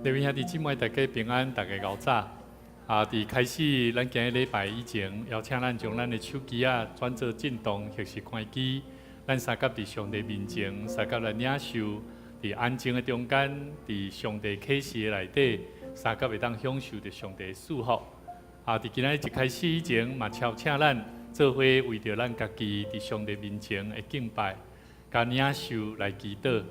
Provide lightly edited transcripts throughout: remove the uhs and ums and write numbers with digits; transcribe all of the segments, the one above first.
各位兄弟姊妹，大家平安，大家𠢕早。啊！佇開始咱今日禮拜以前，邀請咱將咱的手機仔轉做震動，或是關機。咱相佮佇上帝面前，相佮來領受，佇安靜的中間，佇上帝啟示的內底，相佮會當享受著上帝的祝福。啊！佇今仔日一開始以前，嘛邀請咱做伙為著咱家己佇上帝面前的敬拜，佮領受來祈禱，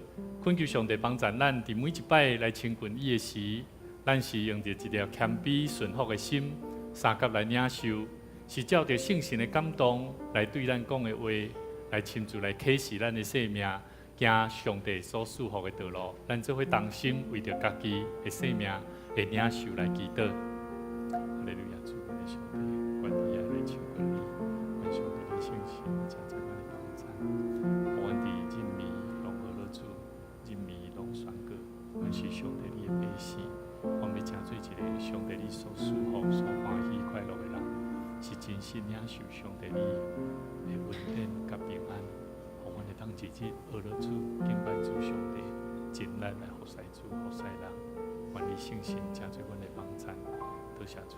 懇求上帝幫助咱佇每一擺來親近伊的時，咱是用著一粒謙卑順服的心，相佮來領受，是照著聖神的感動來對咱講的話，來親自來啟示咱的生命，行上帝所賜福的道路。咱做伙同心為著家己的生命的領受來祈禱。哈利路亞，主，阮的上帝，願意愛來親近你，願上帝的聖神誠濟阮的幫助，予阮佇入暝攏學了主，入暝攏宣告，阮是上帝你的百姓。阮欲成做一个上帝你所祝福、所歡喜快樂的人，是真實領受上帝你的恩典佮平安，予阮會當日日學了主，敬拜主上帝，盡力來服侍主、服侍人。願你聖神成做阮的幫贊，多謝主，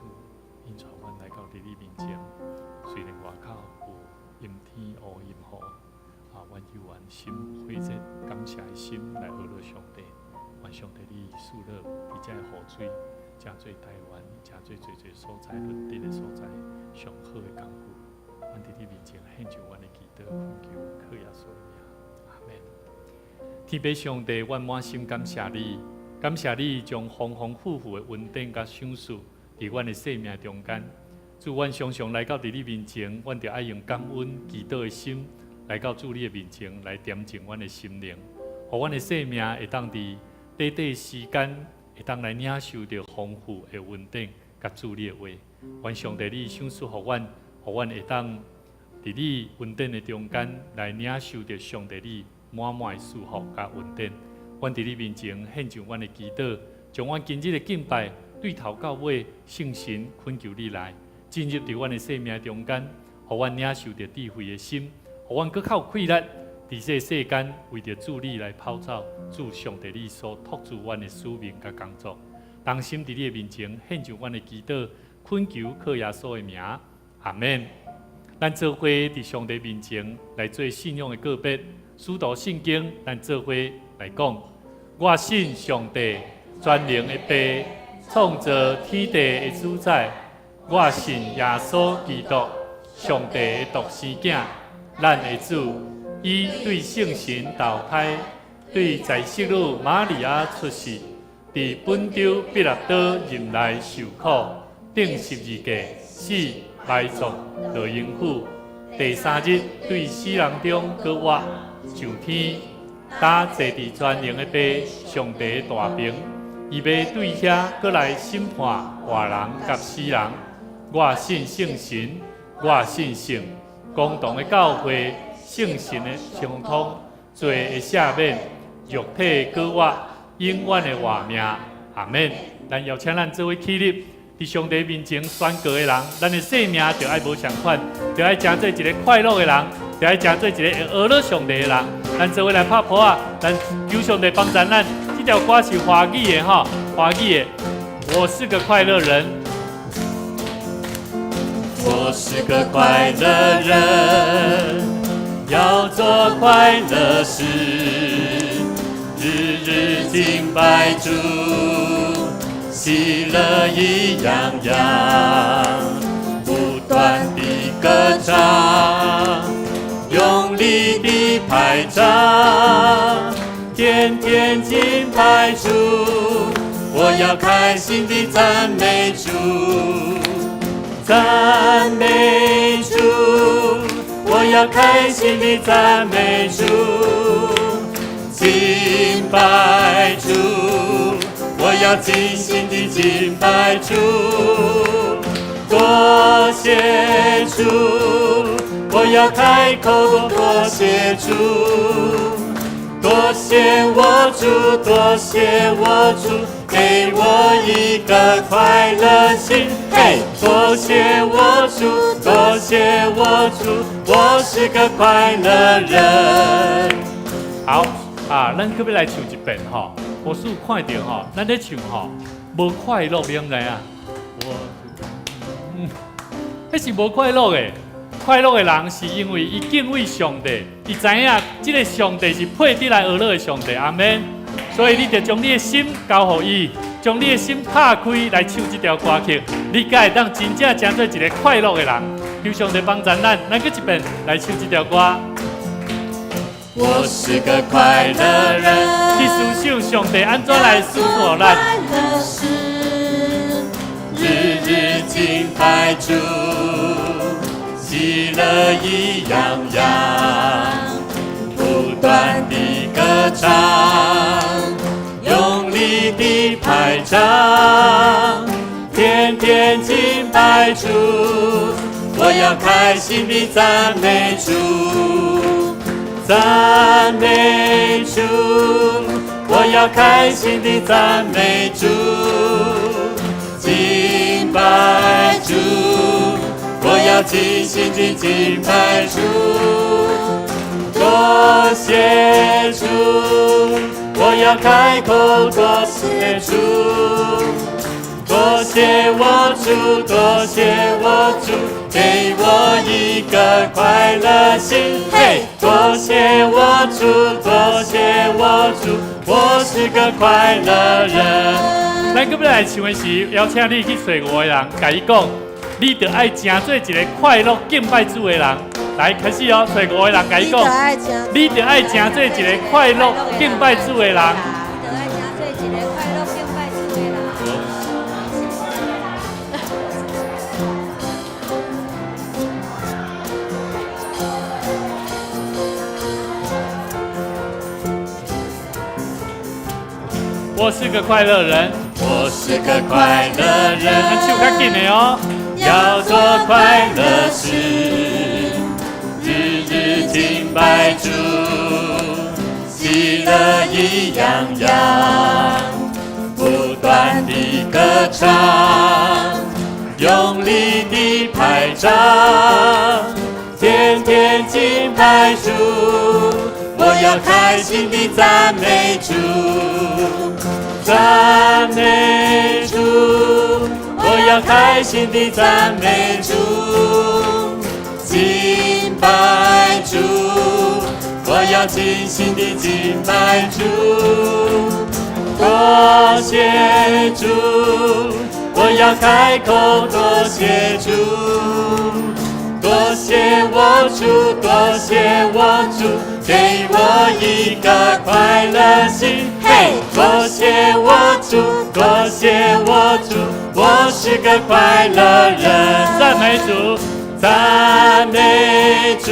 引帶阮來到佇你面前。雖然外口有陰天烏陰雨，啊，阮猶原心火熱感謝的心來學了上帝。願上帝你賜樂佇這个雨水，成做台灣，成做濟濟所在輪得的所在，上好的工具。阮佇你面前獻上阮的祈禱，懇求靠耶穌的名，阿門。天父上帝，阮滿心感謝你，感謝你將豐豐富富的恩典佮賞賜佇阮的生命中間。主，阮常常來到佇你面前，阮著愛用感恩祈禱的心來到主你的面前，來恬靜阮的心靈，予阮的生命會當佇短短時間會當來領受著豐富的恩典，佮主你的話。願上帝你賞賜予阮，予阮會當佇你恩典的中間來領受著上帝你滿滿的祝福佮恩典。阮佇你面前獻上阮的祈禱，將阮今日的敬拜對頭到尾，聖神懇求你來進入佇阮的生命中間，予阮領受著智慧的心，予阮閣較有氣力。佇這個世間，為著主你來跑走，主上帝你所託付阮的使命佮工作，同心佇你的面前獻上阮的祈禱，懇求靠耶穌的名，阿門。咱做伙佇上帝面前來做信仰的告別，使徒信經，咱做伙來講：我信上帝全能的父，創造天地的主宰。我信耶穌基督，上帝的獨生囝，咱的主。伊對聖神投胎，對在聖女瑪利亞出世，佇本丟彼拉多任內受苦，釘十字架，死，埋葬，落陰府。第三日對死人中閣活，上天，擔坐佇全能的父上帝的大爿。伊欲對遐閣來審判活人佮死人。我信聖神，我信聖公同的教會。聖神的相通，罪的赦免，肉體閣活，永遠的活命。阿門。咱邀請咱做伙起立，佇上帝面前宣告的人，咱的生命就愛無仝款，就愛成做一个快樂的人，就愛成做一個會學了上帝的人。咱做伙來拍噗仔，咱求上帝幫助咱。這條歌是華語的吼，華語的。我是個快樂人，我是個快樂人。要做快樂事，日日敬拜主，喜樂意洋洋，不斷地歌唱，用力地拍掌，天天敬拜主，我要開心地讚美主，讚美主。我要開心地讚美主，敬拜主。我要盡心地敬拜主，多謝主。我要開口多謝主，多謝我主，多謝我主，給我一個快樂心。嘿，多謝我主，多謝我主，我是個快樂人。好啊，咱閣欲來唱一遍吼。牧師看著吼，咱咧唱吼，無快樂，你敢知影？我，彼是無快樂的。快樂的人是因為伊敬畏上帝，伊知影這个上帝是配得來呵咾的上帝，阿們。所以你著將你的心交予伊，將你的心拍開來唱這條歌曲，你才會當真正成做一个快樂的人。求上帝幫助咱，咱閣一遍來唱這條歌。我是個快樂人，去思想上帝按怎來賜福咱。日日敬拜主，喜樂意洋洋，不斷地歌唱，用力地拍掌，天天敬拜主，我要開心地讚美主，讚美主，我要開心地讚美主，敬拜主，我要盡心地敬拜主，多謝主，我要開口多謝主，多謝我主，多謝我主，給我一個快樂心。嘿，多謝我主，多謝我主，我是個快樂人。咱閣欲來唱的時，邀請你去揣五个人，共伊講，你著愛成做一个快樂敬拜主的人。來，開始哦，揣五个人共伊講，你著愛成做一个快樂敬拜主的人。你著愛成做一个快樂敬拜主的人。我是個快樂人，我是個快樂人，咱唱較緊的哦。要做快樂事，日日敬拜主，喜樂意洋洋，不斷地歌唱，用力地拍掌，天天敬拜主，我要開心地讚美主，讚美主，我要開心地讚美主，敬拜主，我要盡心地敬拜主，多謝主，我要開口多謝主，多謝我主，多謝我主，給我一個快樂心。嘿，多謝我主，多謝我主，我是個快樂人。讚美主，讚美主，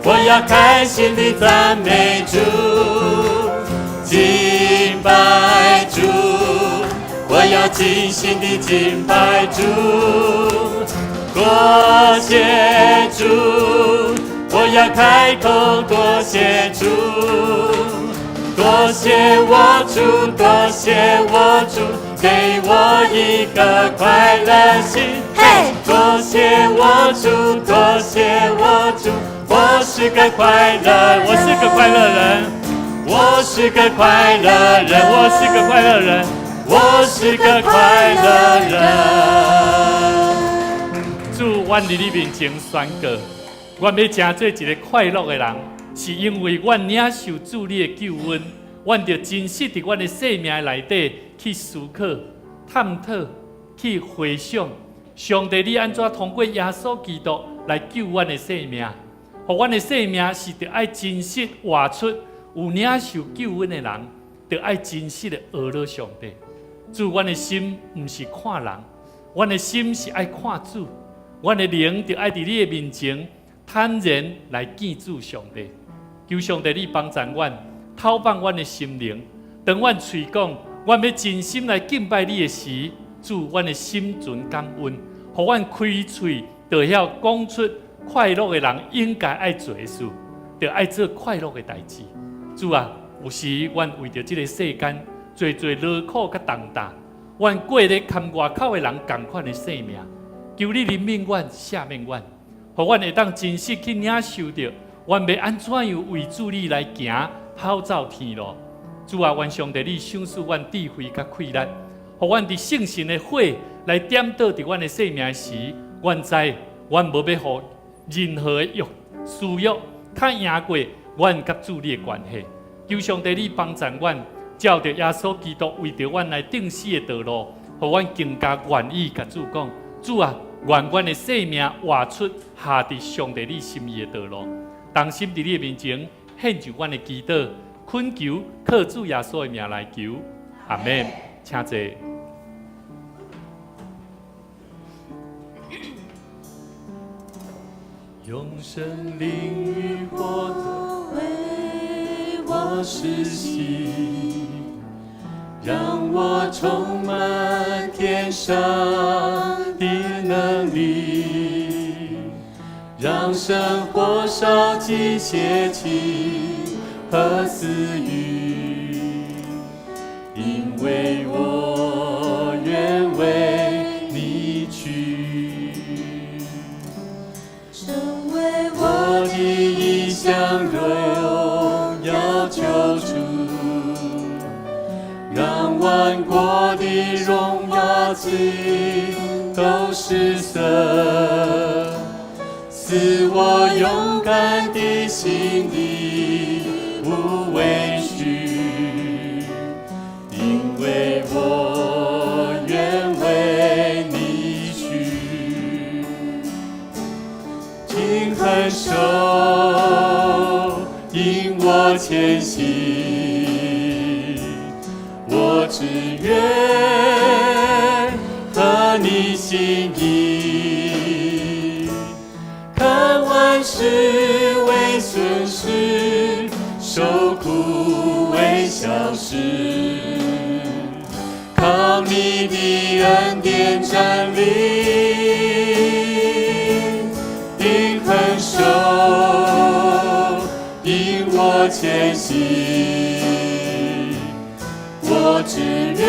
我要開心地讚美主，敬拜主，我要盡心地敬拜主，多謝主，我要開口多謝主，多謝我主，多謝我主，給我一個快樂心。嘿，多謝我主，多謝我主，我是個快樂人，我是個快樂人，我是個快樂人，我是個快樂人，我是個快樂人。主，阮佇你面前宣告，阮欲成做一个快樂的人，是因為阮領受主你的救恩，阮著真實佇阮的生命內底去思考、探討、去回想，上帝你按怎通過耶穌基督來救阮的生命，予阮的生命是著愛真實活出有領受救恩的人，著愛真實的呵咾上帝。主，阮的心毋是看人，阮的心是愛看主，阮的靈著愛佇你的面前坦然來見主上帝。求上帝你幫助阮，透放阮的心靈。當阮喙講，阮欲真心來敬拜你的時，主，阮的心存感恩，予阮開喙就會曉講出快樂的人應該愛做的事，著愛做快樂的代誌。主啊，有時阮為著這个世間，濟濟勞苦佮重擔，阮過咧堪外口的人仝款的生命。求你憐憫阮、赦免阮，予阮會當真實去領受著，阮欲按怎樣為主你來行，跑走天路。主啊，願上帝你賞賜阮智慧佮氣力，予阮佇聖神的火來點著佇阮的生命時，阮知阮無欲予任何的欲私欲較贏過阮佮主你的關係。求上帝你幫助阮，照著耶穌基督為著阮來釘死的道路，予阮更加願意共主講：主啊，願阮的生命活出合佇上帝你心意的道路。同心佇你的面前獻上阮的祈禱，懇求靠主耶穌的名來求，阿門。請坐。用聖靈與火為我施洗，讓我充滿天上的能力，讓聖火燒盡邪情和私慾，因為我願為你去，成為我的異象榮耀救主，讓萬國的榮華盡都失色，賜我勇敢的心裡無畏懼，因為我願為你去，緊恆守引我前行，我只願合你心意，看萬事為損失，受苦為小事，靠你的恩典站立，定恆守引我前行，我只願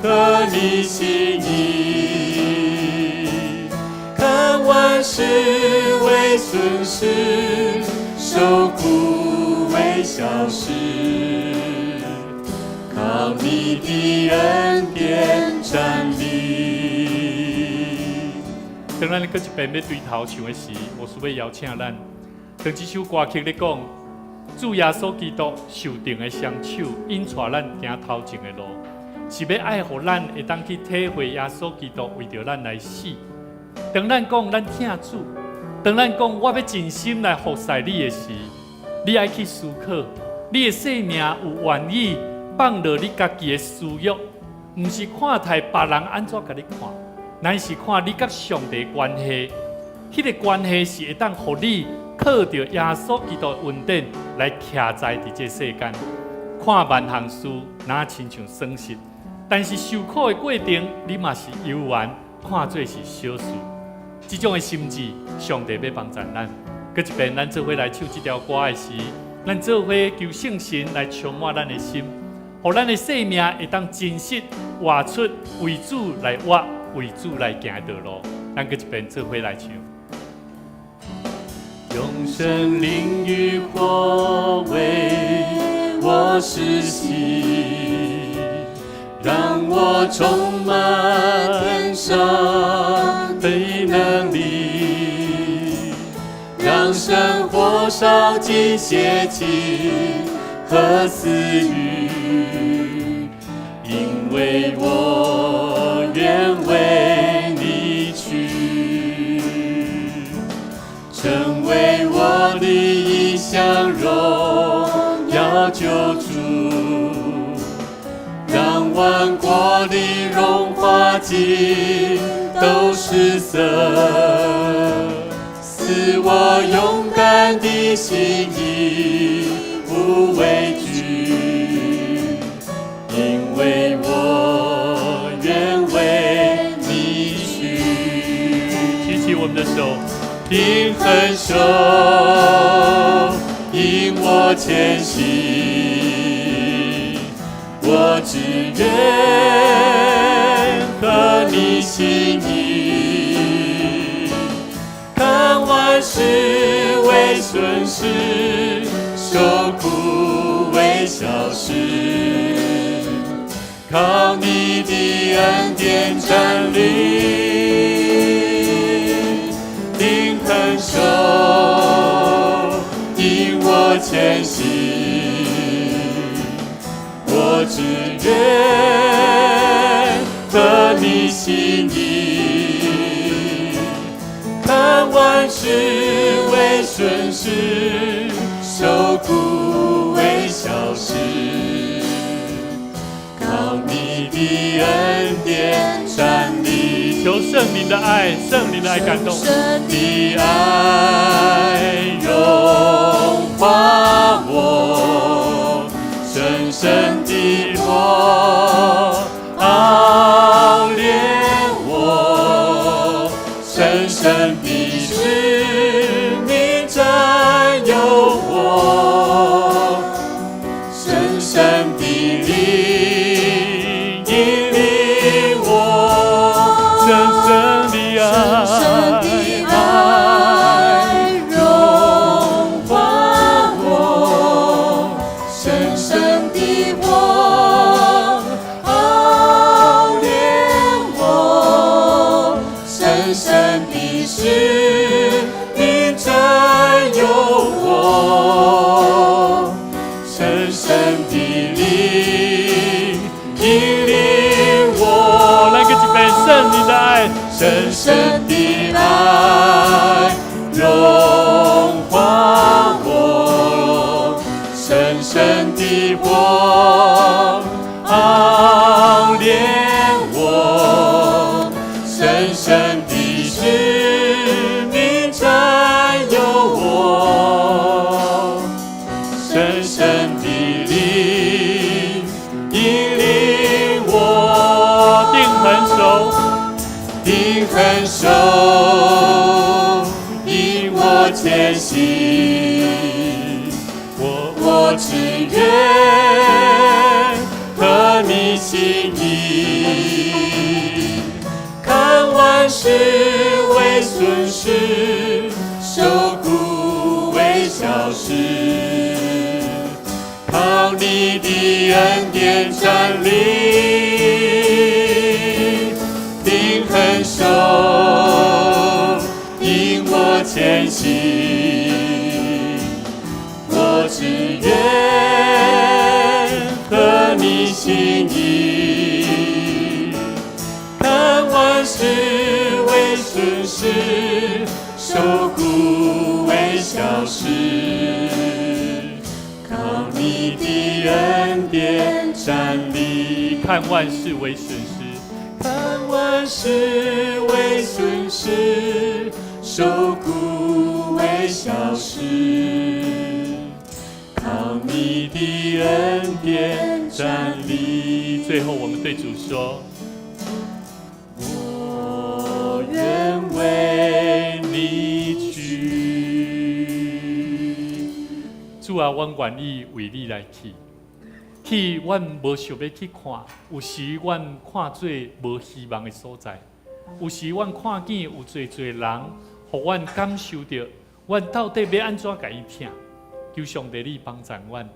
合你心意，看萬事為損失，受苦為小事，靠你的恩典站立。當咱閣一遍欲對頭唱的時，牧師欲邀請咱。當這首歌曲咧講，主耶穌基督受釘的雙手引帶咱行頭前的路，是欲愛予咱會當去體會耶穌基督為著咱來死。當咱講咱疼主，當咱講我欲盡心來服侍你的時，你愛去思考，你的生命有願意放落你家己的私欲，毋是看待別人按怎共你看，乃是看你佮上帝關係，彼個關係是會當予你靠著耶穌基督的恩典來徛在佇這世間，看萬項事若親像損失，但是受苦的過程，你嘛是猶原看做是小事。這種的心志，上帝欲幫助咱。閣一遍，咱做伙來唱這條歌的時，咱做伙求聖神來充滿咱的心，予咱的生命會當真實活出為主來活、為主來行的道路。咱閣一遍做伙來唱。用聖靈與火為我施洗，讓我充滿天上的能力，讓聖火燒盡邪情和私慾，因為我願為你去，成為我的異象榮耀救主，讓萬國的榮華盡都失色，賜我勇敢的心意無畏懼，因為我願為你去。舉起我們的手，定恆守引我前行，我只願合你心意，看萬事為損失，受苦為典站立，定恒守，引我前行。我只願合你心意，看萬事為損失，受苦為小事，靠你的恩典站立。求聖靈的愛，聖靈的愛感動。神的愛融化我，深深的火熬煉我，深深的使命佔有我，深深的靈引領我，深深的愛，深深的愛融化我，深深的火熬煉我，深深的使命佔有我，深深的靈引領我。來個一遍，聖靈的愛，深深的愛融化我，深深的火熬煉我，深深的使命佔有我，深深的靈引領我，定恆守，定恆守，引我前行。我只願合你心意，看萬事為損失，受苦為小事，靠你的恩典站立，定恆守，引我前行。我只願合你心意，看萬事為損失，受苦為小事，靠你的恩典站立。看萬事為損失，看萬事為損失，受苦為小事，靠你的恩典站立。最後，我們對主說：我願為你去。主啊，阮願意為你來去。去，阮無想欲去看，有時阮看做無希望的所在，有時阮看見有濟濟人，予阮感受著，阮到底欲按怎共伊疼？求上帝你幫助阮，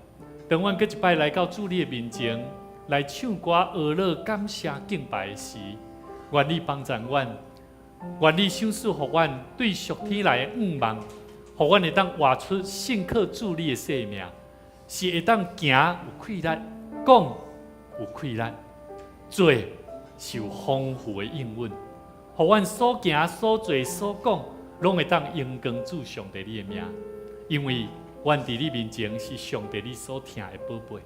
當阮閣一擺來到主你的面前，來唱歌、呵咾、感謝、敬拜的時，願你幫助阮，願你賞賜予阮對屬天來的向望，予阮會當活出信靠主你的生命。是會當行有氣力，講有氣力，做是有豐富的應允，予阮所行、所做、所講，攏會當榮光主上帝你的名。因為阮佇你面前是上帝你所疼的寶貝，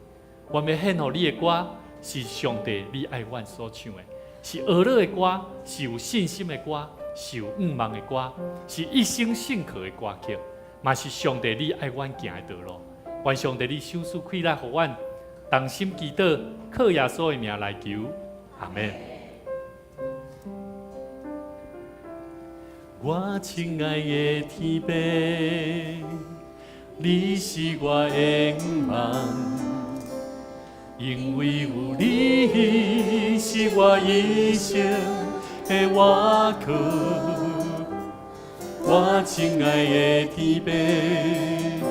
阮欲獻予你的歌是上帝你愛阮所唱的，是呵咾的歌，是有信心的歌，是有向望的歌，是一生信靠的歌曲，嘛是上帝你愛阮行的道路。願上帝你賞賜氣力，予阮同心祈禱，靠耶穌的名來求，阿門。我親愛的天父，你是我的向望，因為有你是我一生的倚靠。我親愛的天父，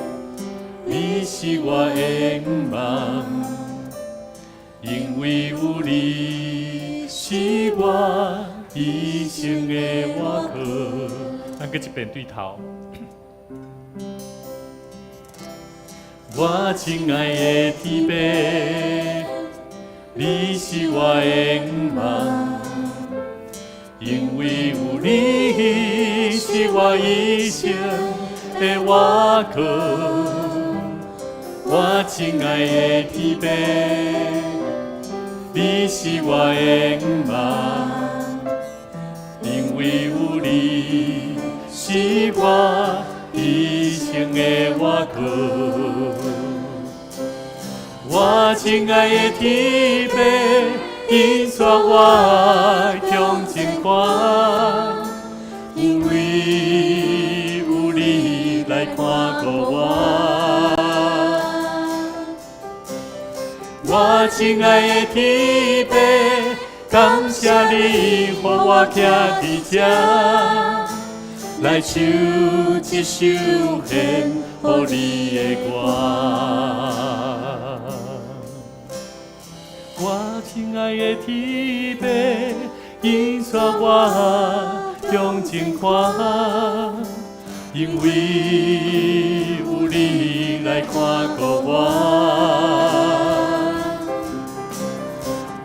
你是我的向望，因為有你是是我一生的倚靠。咱閣一遍對頭。我親愛的天父，你是我的向望，因為有你是我一生的倚靠。我親愛的天父，你是我的向望，因為有你是我一生的倚靠。我親愛的天父，引帶我向前看，因為有你來看顧我。我親愛的天父，感謝你予我徛佇這，來唱這首獻予你的歌。我親愛的天父，引帶我向前看，因為有你來看顧我。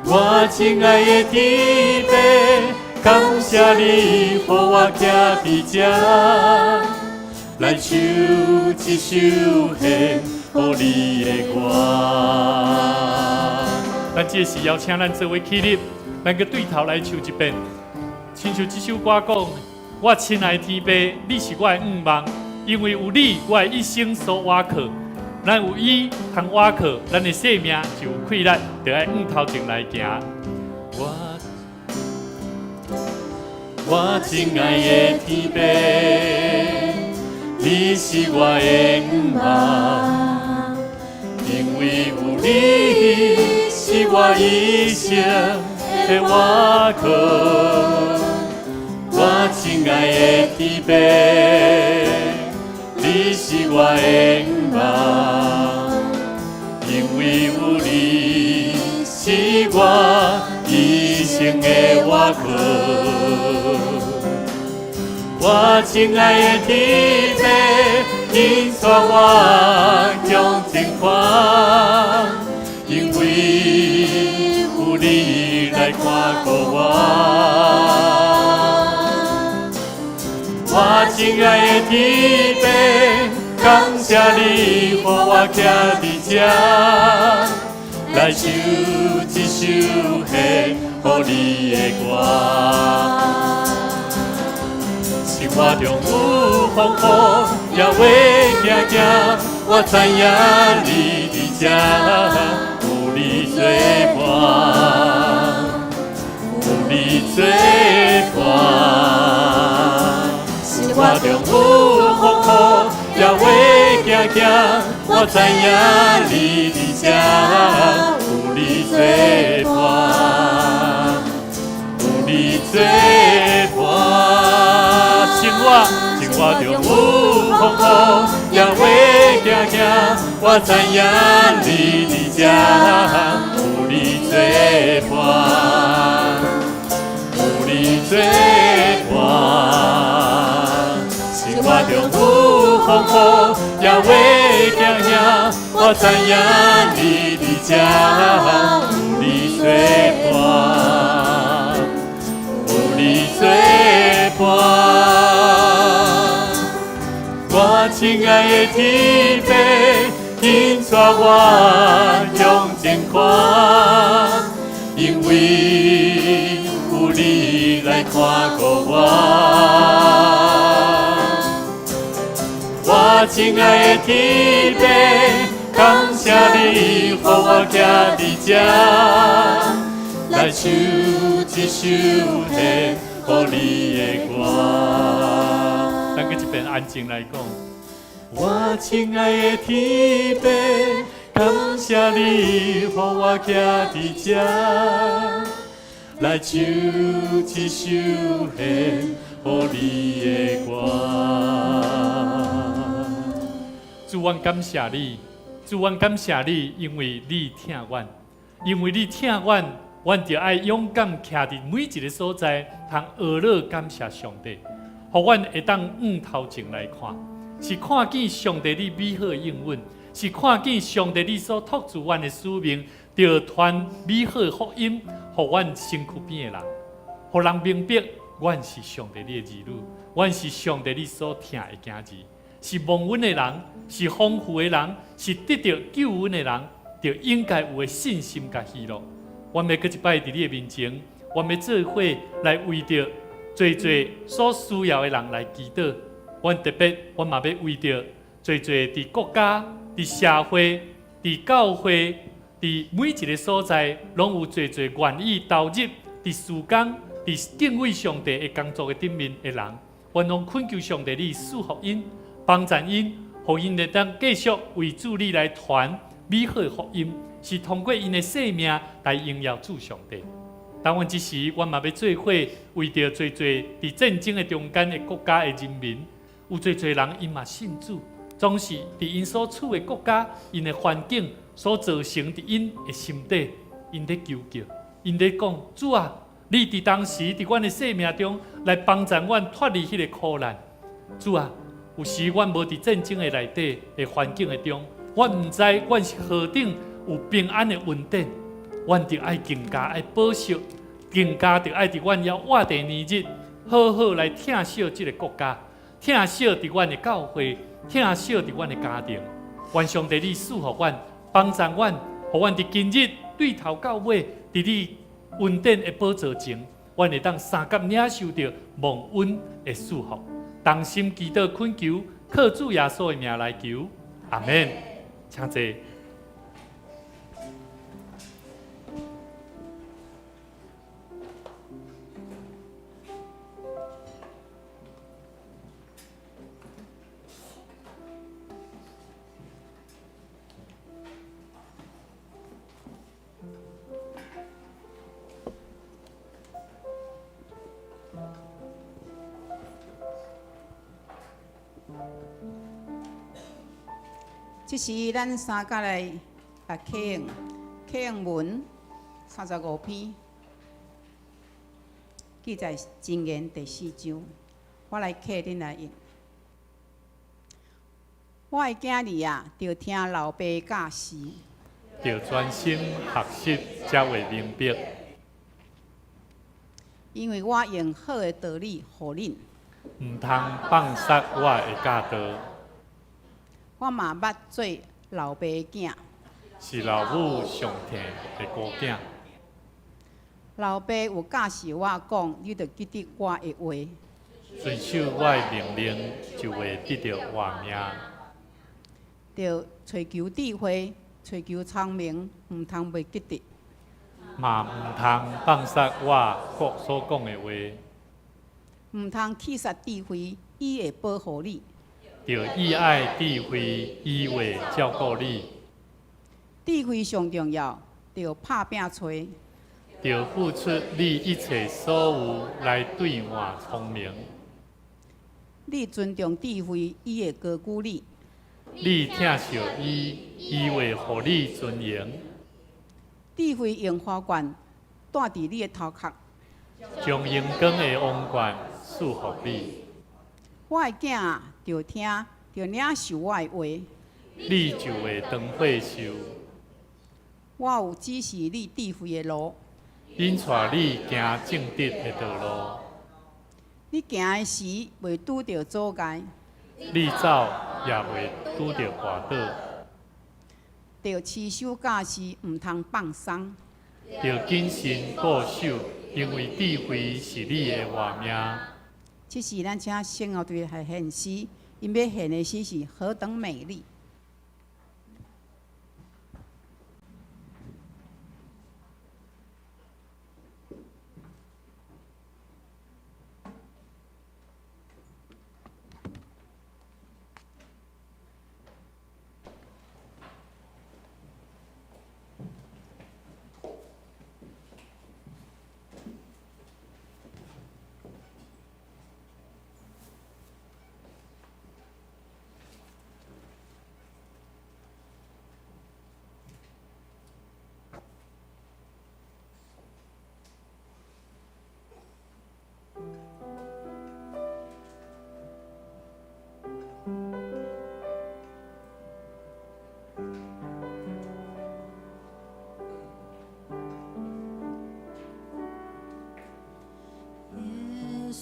我親愛的天父，感謝你予我徛佇這，來唱這首獻予你的歌。咱這時邀請咱做伙起立，咱閣對頭來唱一遍。親像這首歌講：我親愛的天父，你是我的向望，因為有你，我的一生所倚靠。咱有伊通倚靠，咱的生命就有氣力，就愛向頭前來行。我親愛的天父，你是我的向望，因為有你是我一生的倚靠。我親愛的天父，你是我的向望，因為有你是我一生的倚靠。我親愛的天父，引帶我向前看，因為有你來看顧我。我親愛的天父，感謝你予我徛佇這，來唱這首獻予你的歌。生活中有風雨，也會驚驚，我知影你佇這，有你做伴，有你做伴。生活中有風雨，也會驚驚，我知影你佇這，有你做伴，有你做伴。生活中有風雨，也會驚驚，我知影你佇這，有你做伴，有你做伴。生活中有風雨，也會驚驚，我知影你佇這，有你做伴，有你做伴。我親愛的天父，引帶我向前看，因為有你來看顧我。我親愛的天父，感謝你予我徛佇這，來唱這首獻予你的歌。咱閣一遍安靜來講。我親愛的天父，感謝你予我徛佇這，來唱這首獻予你的歌。主，阮感謝你，主，阮感謝你，因為你疼阮，因為你疼阮，阮著愛勇敢徛佇每一个所在，通呵咾感謝上帝，予阮會當向頭前來看，是看見上帝你美好的應允，是看見上帝你所託付阮的使命，著傳美好的福音，予阮身軀邊的人，予人明白，阮是上帝你的兒女，阮是上帝你所疼的囝兒，是蒙恩的人，是豐富的人，是得著救恩的人，著應該有的信心佮喜樂。阮欲閣一擺佇你的面前，阮欲做伙來為著濟濟所需要的人來祈禱。阮特別，阮嘛欲為著濟濟佇國家、佇社會、佇教會、佇每一个所在，攏有濟濟願意投入佇事工、佇敬畏上帝的工作的頂面的人，阮攏懇求上帝你賜福𪜶、幫贊𪜶，予𪜶會當繼續為主你來傳美好的福音，是通過𪜶的生命來榮耀主上帝。當阮這時，阮嘛欲做伙為著濟濟佇戰爭的中間的國家的人民，有濟濟人𪜶嘛信主，總是佇𪜶所處的國家、𪜶的環境所造成佇𪜶的心底，𪜶咧求叫，𪜶咧講主啊，你佇當時佇阮的生命中來幫助阮脫離彼个苦難。主啊，有時阮無佇戰爭的內底的環境的中，阮毋知阮是何等有平安的恩典，阮著愛更加愛保守，更加著愛佇阮猶活的年日，好好來疼惜這个國家，疼惜佇阮的教會，疼惜佇阮的家庭。願上帝你賜予阮，幫助阮，予阮佇今日對頭到尾，佇你恩典的寶座前，阮會當相佮領受著蒙恩的祝福。同心祈禱懇求，靠主耶穌的名來求，阿們。請坐。這時，咱三甲來啊，啟用啟用文35篇，記載箴言第四章，我來啟恁來用。我的囝兒啊，著聽老爸教示，著專心學習，才會明白。因為我用好的道理予恁，毋通放殺我的教導。我嘛捌做老爸的囝，是老母上疼的孤囝。老爸有教示我講，你著記得我的話，遵守我的命令，就會得著活命。著揣求智慧，揣求聰明，毋通袂記得。嘛毋通放殺我國所講的話。毋通棄殺智慧，伊會保護你。著意愛智慧，伊會照顧你。智慧上重要，著拍拚揣。著付出你一切所有來兌換聰明。你尊重智慧，伊會高舉你。你疼惜伊，伊會予你尊榮。智慧用花冠戴佇你的頭殼，將榮光的王冠賜予你。我的囝啊，著聽，著領受我的話，你就會長歲壽。我有指示你智慧的路，引帶你行正直的道路。你行的時袂拄著阻礙，你走也袂拄著跋倒。著持守教示，毋通放鬆。著謹慎固守，因為智慧是你的活命。這時，咱請聖樂隊來獻詩，𪜶欲獻的詩是何等美麗。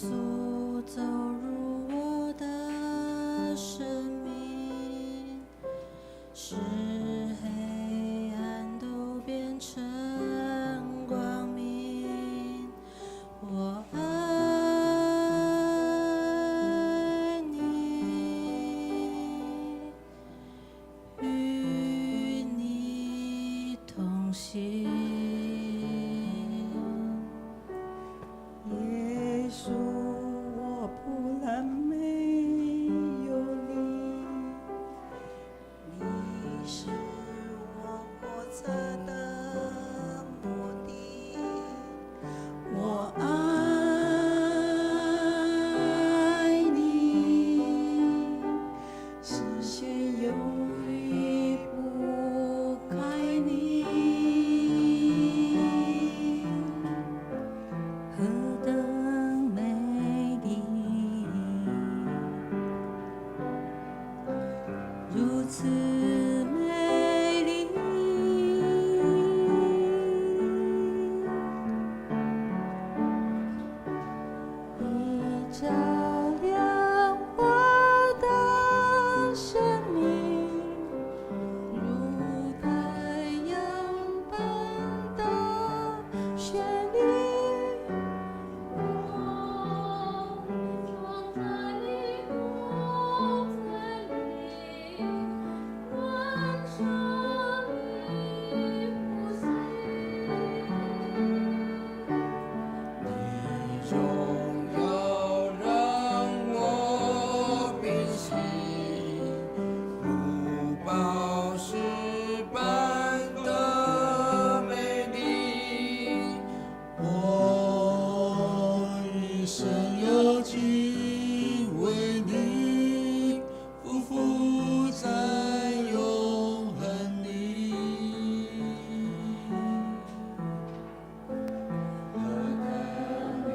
穌走入我的生命，使黑暗都變成光明。我愛你，與你同行。耶穌，我不能沒有你，你是我活著的目的。我愛你，視線永離不開你。何等美麗，如此美麗。你照亮我的生命，如太陽般的絢麗。我藏在你同在裡，歡聲裡呼吸。你榮耀讓我屏息，如寶石般的美麗。我一生要敬畏你，匍匐在永恆裡。何等美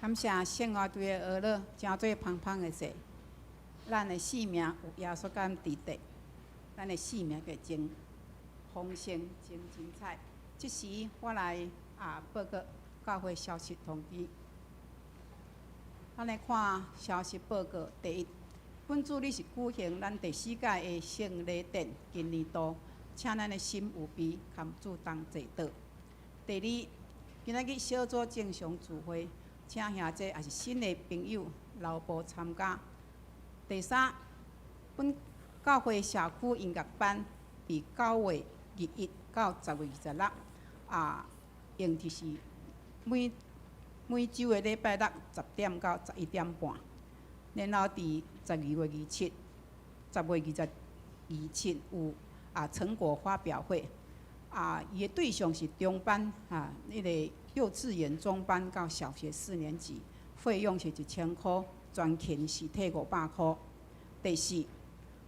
感謝聖樂隊的學樂，誠做芳芳的說，咱的生命有耶穌佮佇底，咱的生命會真豐盛、真精彩。這時我來報告教會消息通知。咱來看消息報告，第一，本主日是舉行咱第四屆的聖禮典，今年度，請咱的心有備，含主同齊禱。第二，今仔日小組正常聚會，請兄弟抑是新的朋友留步參加。第三，本教會社區音樂班佇9月21到10月26，用就是每每週的禮拜六10點到11點半。然後佇12月27，10月27有成果發表會，伊的對象是中班，彼个幼稚園中班到小學四年級，費用是1000箍，全勤是退500箍。第四，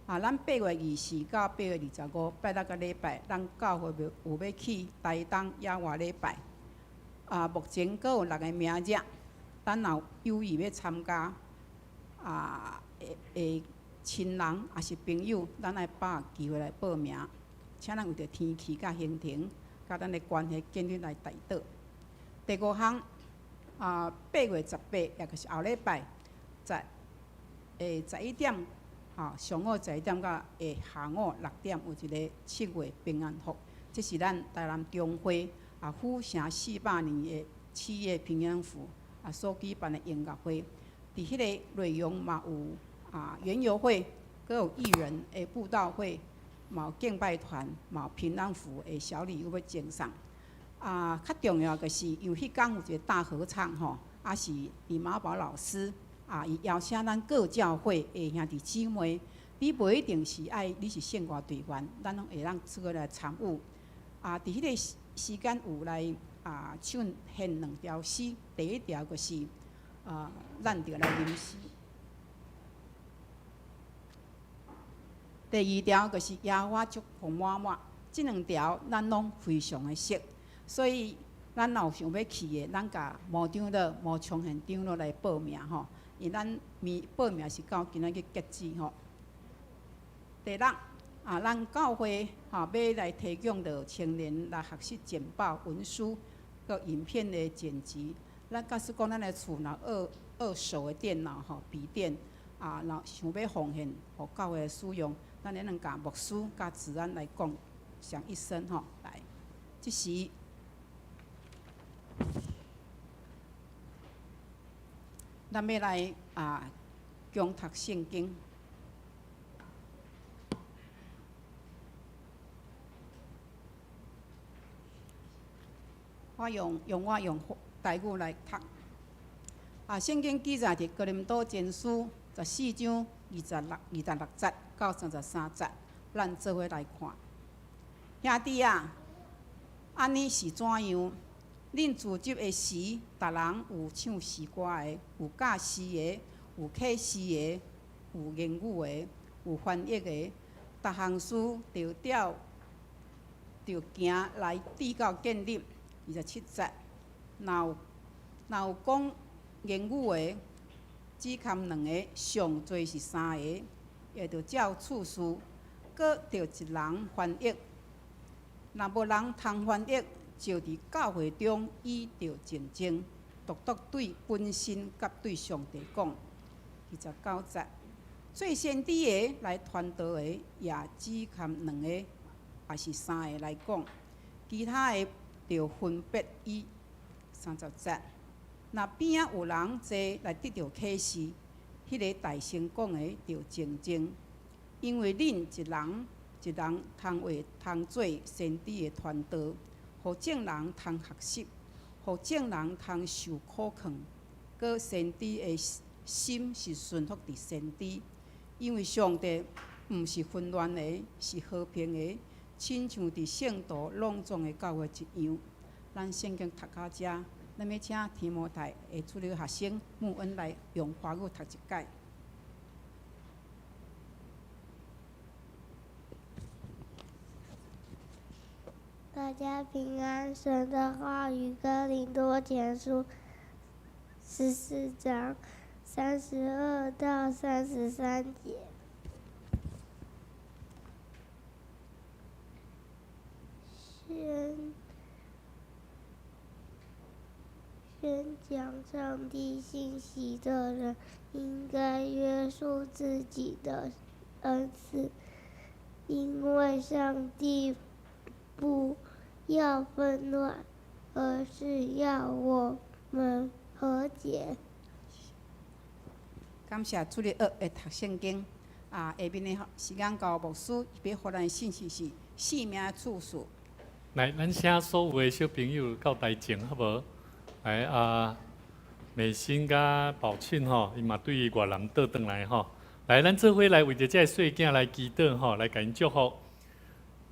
咱8月24到8月25，拜六佮禮拜，咱教會有欲去台東野外禮拜。目前閣有六个名額，咱若有意欲參加，的親人抑是朋友，咱愛把握機會來報名。請咱為著天氣佮行程，佮咱的關係建立來代禱。第五項，8月18，也就是後禮拜，11點，上午11點到下午6點，有一个7月平安符，這是咱台南中會府城400年的7月平安符所舉辦的音樂會。佇彼个內容嘛有園遊會，閣有藝人的布道會，嘛有敬拜團，嘛有平安符的小禮物欲贈送。較重要的是，因為彼工有一个大合唱吼，是李馬寶老師伊邀請咱各教會的兄弟姊妹，你無一定是愛你是聖樂隊員，咱攏會當出來參與。佇彼个時間有來唱獻兩條詩，第一條就是咱著來吟詩。第二條就是耶和華祝福滿滿，這兩條咱攏非常的熟，所以咱若有想欲去的，咱共吳長老、吳昌賢長老來報名吼，因為咱名報名是到今仔日截止吼。第六，咱教會欲來提供著青年來學習簡報、文書、佮影片的剪輯。咱假使講咱的厝若二手的電腦吼、筆電，若想欲奉獻予教會使用，咱會當共牧師佮治安來講講一聲吼，來，這時咱欲來共讀聖經。我用台語來讀。聖經記載佇哥林多前書14章26節到33節，咱做伙來看。兄弟啊，按呢是怎樣？恁聚集的時，逐人有唱詩歌的，有教詩的，有啟示的，有言語的，有翻譯的。逐項事著照著行來直到建立。27節，若有講言語的，只堪兩个，上濟是三个，會著照次序，閣著一人翻譯。若無人通翻譯，就佇教會中倚著靜靜，獨獨對本身佮對上帝講。29節，做先知的來傳道的，也只堪兩個，抑是三个來講，其他的著分別伊。30節，若邊仔有人坐來得著啟示，彼个大聲講的著靜靜，因為恁一人一人通話通做先知的傳道，予眾人通學習，予眾人通受苦勸，閣先知的心是順服佇先知，因為上帝毋是紛亂的，是和平的，親像佇聖徒攏總的教會一樣。咱聖經讀到遮，咱欲請提摩太的主日學生穆恩來用華語讀一解。大家平安，神的話語，哥林多前書。14章32到33节。宣讲上帝信息的人，应该约束自己的恩赐，因为上帝不要纷乱，而是要我们和解。感谢主日学会读圣经。啊，下面的时间交牧师，欲予咱的信息是生命的次序。来，咱请所有的小朋友到台前，好无？来啊，美心佮宝庆吼，伊嘛对越南倒转来吼。来，咱做伙来为著这个细囝来祈祷吼，来共𪜶祝福。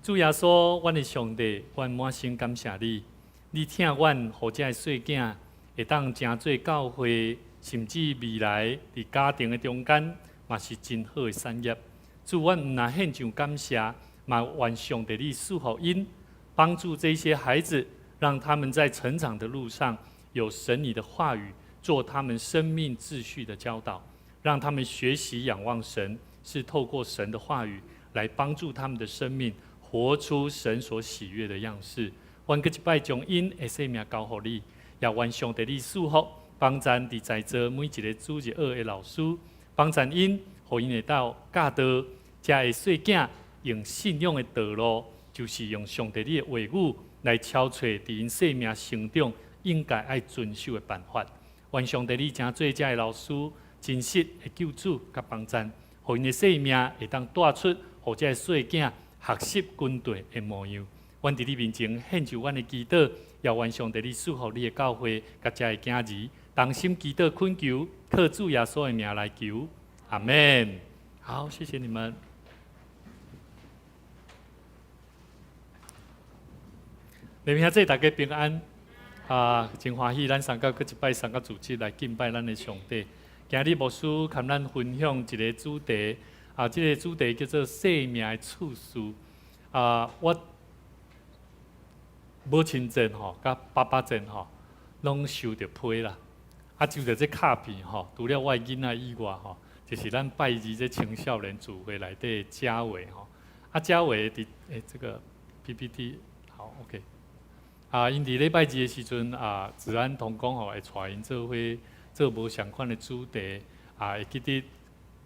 主耶稣，阮的上帝，阮满心感谢你，你疼阮，予这个细囝会当成做教会，甚至未来伫家庭的中间，嘛是真好的产业。主，阮毋但献上感谢，嘛愿上帝你赐福𪜶，帮助这些孩子，让他们在成长的路上有神你的话语做他们生命秩序的教导，让他们学习仰望神，是透过神的话语来帮助他们的生命活出神所喜悦的样式。阮阁一摆将𪜶的生命交予你，也愿上帝你赐福，帮助伫在座每一个主日学的老师，帮助𪜶，予𪜶会当教导遮个细囝用信仰的道路，就是用上帝你的话语来敲揣伫𪜶生命成长应该爱遵守的办法。愿上帝你成做遮个老师真实的救主佮帮助，予𪜶的生命会当带出，予遮个细囝学习军队的模样。阮伫你面前献上阮的祈祷，也愿上帝你赐福你的教会佮遮个囝儿，同心祈祷恳求，靠主耶稣的名来求，阿们。好，谢谢你们。礼拜兄弟大家平安啊！真欢喜，咱三个阁一摆三个组织来敬拜咱的上帝。今日牧师共咱分享一个主题啊，这个主题叫做生命的次序啊。我母亲节吼，佮爸爸节吼，拢收著批啦。啊，收著这卡片吼，除了我的囡仔以外吼，就是咱拜二这青少年聚会内底嘉伟吼。啊，嘉伟伫欸这个 PPT 好 OK。啊，𪜶伫礼拜二的时阵啊，子安同工吼会带𪜶做伙做无仝款的主题啊，会记得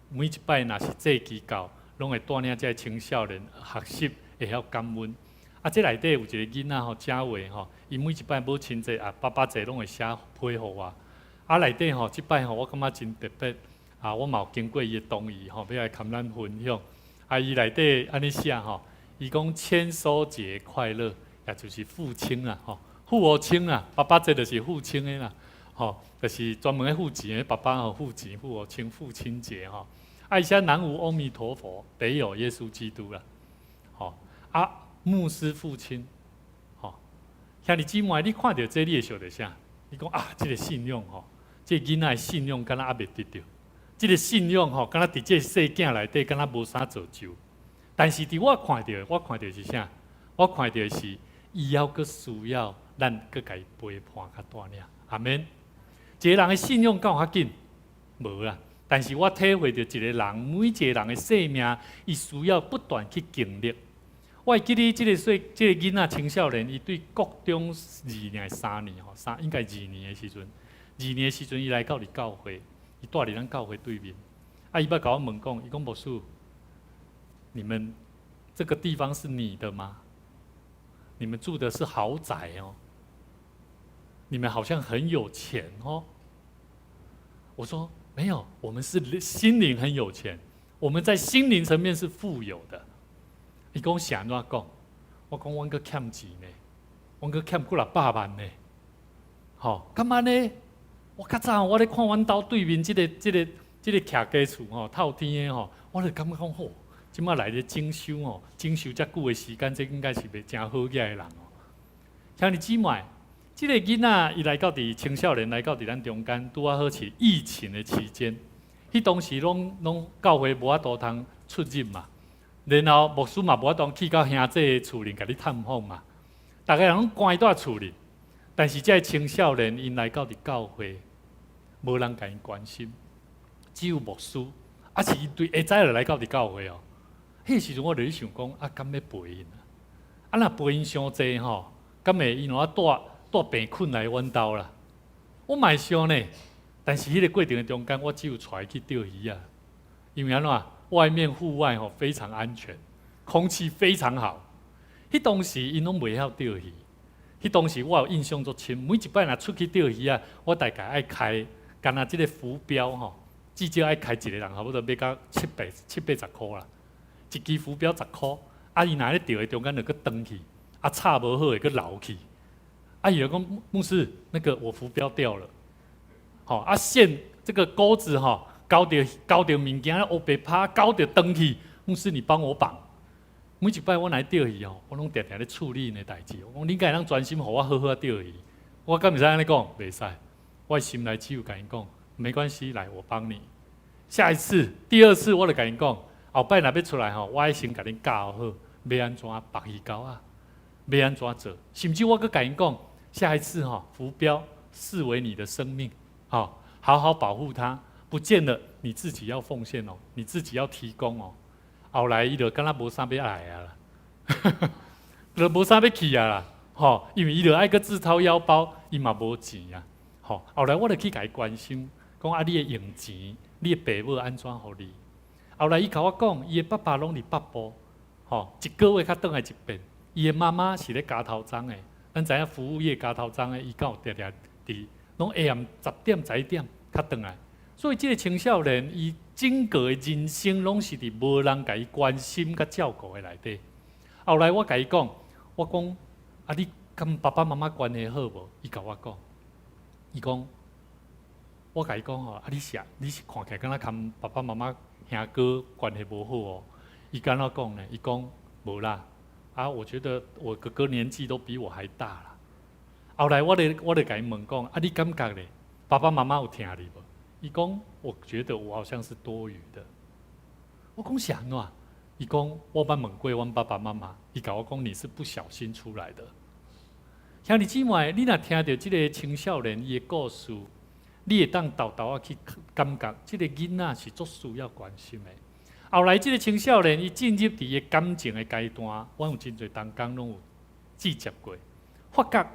每一摆若是节期到，拢会带领这个青少年学习会晓感恩。啊，这内底有一个囡仔吼，嘉伟吼，伊每一摆母亲节啊、爸爸节拢会写批予我。啊，内底吼，这摆吼，我感觉真特别啊，我嘛有经过伊的同意吼，欲来共咱分享。啊，伊内底按呢写吼，伊讲签收节快乐。也就是父亲啦，吼，父亲啦，爸爸节就是父亲的啦，吼，就是专门咧付钱的爸爸吼，付钱父亲父亲节吼。啊，伊写南无阿弥陀佛，北有耶稣基督啦，吼，啊，牧师父亲，吼，兄弟姊妹，你看著这，你会想著啥？你讲啊，这个信仰吼，这个囡仔的信仰敢若犹未得著，这个信仰吼，敢若伫这个细囝内底敢若无啥造就。但是伫我看著，我看著是啥？我看著是。伊犹阁需要咱阁共伊陪伴佮带领，阿们。一个人的信仰敢有较紧？无啦。但是我体会著一个人，每一个人的生命，伊需要不断去经历。我会记得这个细，这个囡仔青少年，伊对国中二年、三年吼，三应该二年的时阵，二年的时阵，伊来到伫教会，伊蹛伫咱教会对面。啊，伊捌共我问讲，伊讲牧师，你们这个地方是你的吗？你们住的是豪宅哦，你们好像很有钱哦。我说没有，我们是心灵很有钱，我们在心灵层面是富有的。伊讲是按怎讲？我讲阮阁欠钱呢，阮阁欠几若百万呢。吼，干嘛呢？我较早我咧看阮兜对面这个徛家厝吼，透天的吼，我就感觉讲吼。这马来咧整修吼，整修遮久的时间，这应该是袂诚好额的人哦。兄弟姊妹，这个囡仔伊来到伫青少年来到伫咱中间，拄仔好是疫情的期间，彼当时拢拢教会无法度通出入嘛，然后牧师嘛无法度去到兄弟厝里共你探访嘛，逐家人拢关伫厝里，但是这个青少年𪜶来到伫教会，無人共𪜶關心，只有牧師，啊是𪜶對下早就來到佇教會哦。彼個時陣我就咧想講，啊，敢欲陪𪜶啊？啊，若陪𪜶傷濟吼，敢會𪜶若帶帶病菌來阮兜啦？我嘛會想呢，但是彼個過程的中間，我只有帶伊去釣魚仔，因為按怎？外面戶外吼非常安全，空氣非常好。彼當時𪜶攏袂曉釣魚，彼當時我有印象足深，每一擺若出去釣魚仔，我大概愛開，敢若這個浮標吼，至少愛開一個人，差不多買到七八七八十箍啦。一支浮標10箍，啊伊若咧釣的中間就閣斷去，啊插無好會閣流去，啊伊就講牧師，那個我浮標掉了，吼啊線這個鈎子吼，勾著勾著物件烏白拍，勾著斷去，牧師你幫我綁。每一擺我來釣魚吼，我攏定定咧處理𪜶的代誌。我講你敢會當專心予我好好仔釣魚？我敢會使按呢講？袂使。我心內只有共𪜶講，沒關係，來我幫你。下一次、第二次我就共𪜶講，後擺若欲出來吼，我愛先共恁教好，欲按怎縛魚鈎仔，欲按怎做。甚至我閣共𪜶講，下一次吼，浮標視為你的生命，好好好保護它，不見了你自己要奉獻哦，你自己要提供哦。後來伊就敢若無啥欲愛啊啦，就無啥欲去啊啦，吼，因為伊就愛閣自掏腰包，伊嘛無錢啊，吼。後來我就去共伊關心，講啊，你的用錢，你的爸母按怎予你？後來伊共我講，伊的爸爸攏佇北部，吼，一個月才轉來一遍。伊的媽媽是咧加頭鬃的，咱知影服務業加頭鬃的，伊敢有定定佇，攏下暗10點11點才轉來。所以這個青少年，伊整個的人生攏是佇無人共伊關心佮照顧的內底。後來我共伊講，我講啊，你佮爸爸媽媽關係好無？伊共我講，伊講，我共伊講吼，啊，你是看起來敢若佮爸爸媽媽兄哥關係無好哦。伊敢怎講呢？伊講無啦。啊，我覺得我哥哥年紀都比我還大啦。後來我咧共伊問講，啊，你感覺咧，爸爸媽媽有疼你無？伊講，我覺得我好像是多餘的。我講是按怎？伊講，我捌問過阮爸爸媽媽，伊共我講你是不小心出來的。兄弟姊妹，你若聽著這個青少年伊的故事，你會當沓沓仔去感覺，這個囡仔是足需要關心的。後來這個青少年伊進入佇伊感情的階段，阮有真濟同工攏有接觸過，發覺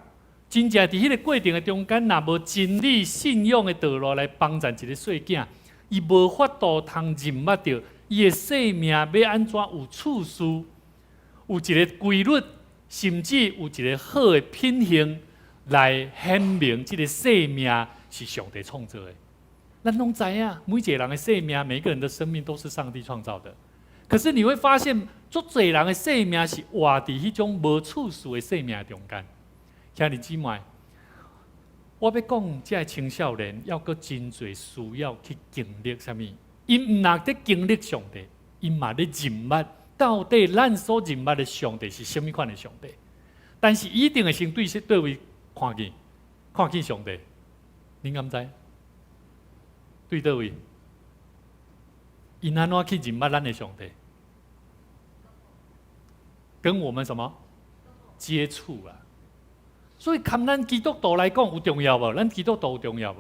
真正佇彼個過程的中間，若無真理信仰的道路來幫助一個細囝，伊無法度通認捌著伊的生命欲按怎有次序，有一個規律，甚至有一個好的品行來顯明這個生命是上帝創造的。咱攏知影，每一個人的生命，每個人的生命都是上帝創造的。可是你會發現，足濟人的生命是活佇彼種無次序的生命中間。兄弟姊妹，我欲講，這个青少年猶閣真濟需要去經歷啥物？𪜶毋若咧經歷上帝，𪜶嘛咧認捌到底咱所認捌的上帝是啥物款的上帝？但是一定會先對佗位看見，看見上帝，恁敢知？對佗位？𪜶按怎去認捌咱的上帝？跟我們什麼接觸啊？所以，含咱基督徒來講有重要無？咱基督徒有重要無？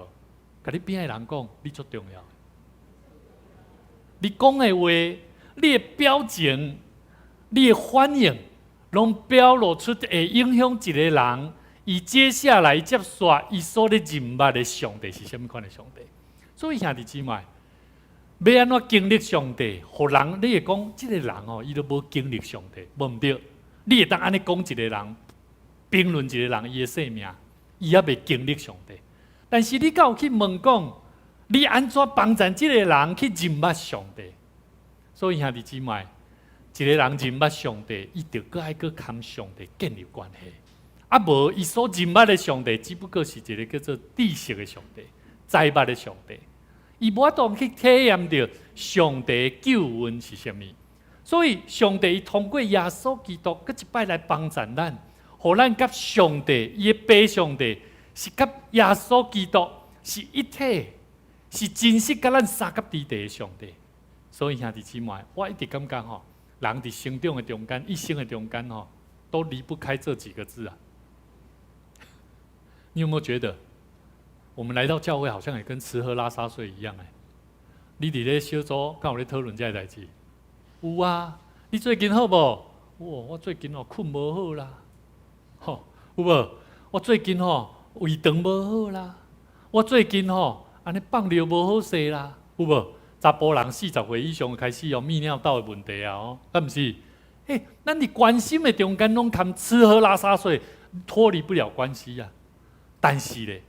共你邊仔的人講，你足重要。你講的話，你的表情，你的反應，攏表露出會影響一個人，伊接下來接續伊所咧認捌的上帝是啥物款的上帝。所以兄弟姊妹，欲按怎經歷上帝，予人你會講，這個人哦，伊都無經歷上帝，無毋對。你會當按呢講一個人，評論一個人伊的生命，伊猶未經歷上帝。但是你敢有去問講，你按怎幫助這個人去認捌上帝？所以兄弟姊妹，一個人認捌上帝，伊就閣愛閣佮上帝建立關係。啊無，伊所認捌的上帝，只不過是一個叫做知識的上帝、知捌的上帝。伊無法度去體驗著上帝的救恩是啥物。所以上帝伊通過耶穌基督，閣一擺來幫助咱，予咱佮上帝，伊的爸上帝是佮耶穌基督是一體，是真實佮咱相佮佇地的上帝。所以兄弟姊妹，我一直感覺吼，人佇成長的中間，一生的中間吼，都離不開這幾個字啊。你有沒有覺得？我們來到教會，好像也跟吃喝拉撒睡一樣哎。你佇咧小組，敢有咧討論這个代誌？有啊。你最近好無？哇，我最近哦睏無好啦，吼，有無？我最近吼胃腸無好啦，我最近吼按呢放尿無好勢啦，有無？查埔人40歲以上開始有泌尿道的問題啊，哦，敢毋是？欸，咱佇關心的中間，攏含吃喝拉撒睡脫離不了關係啊。但是咧，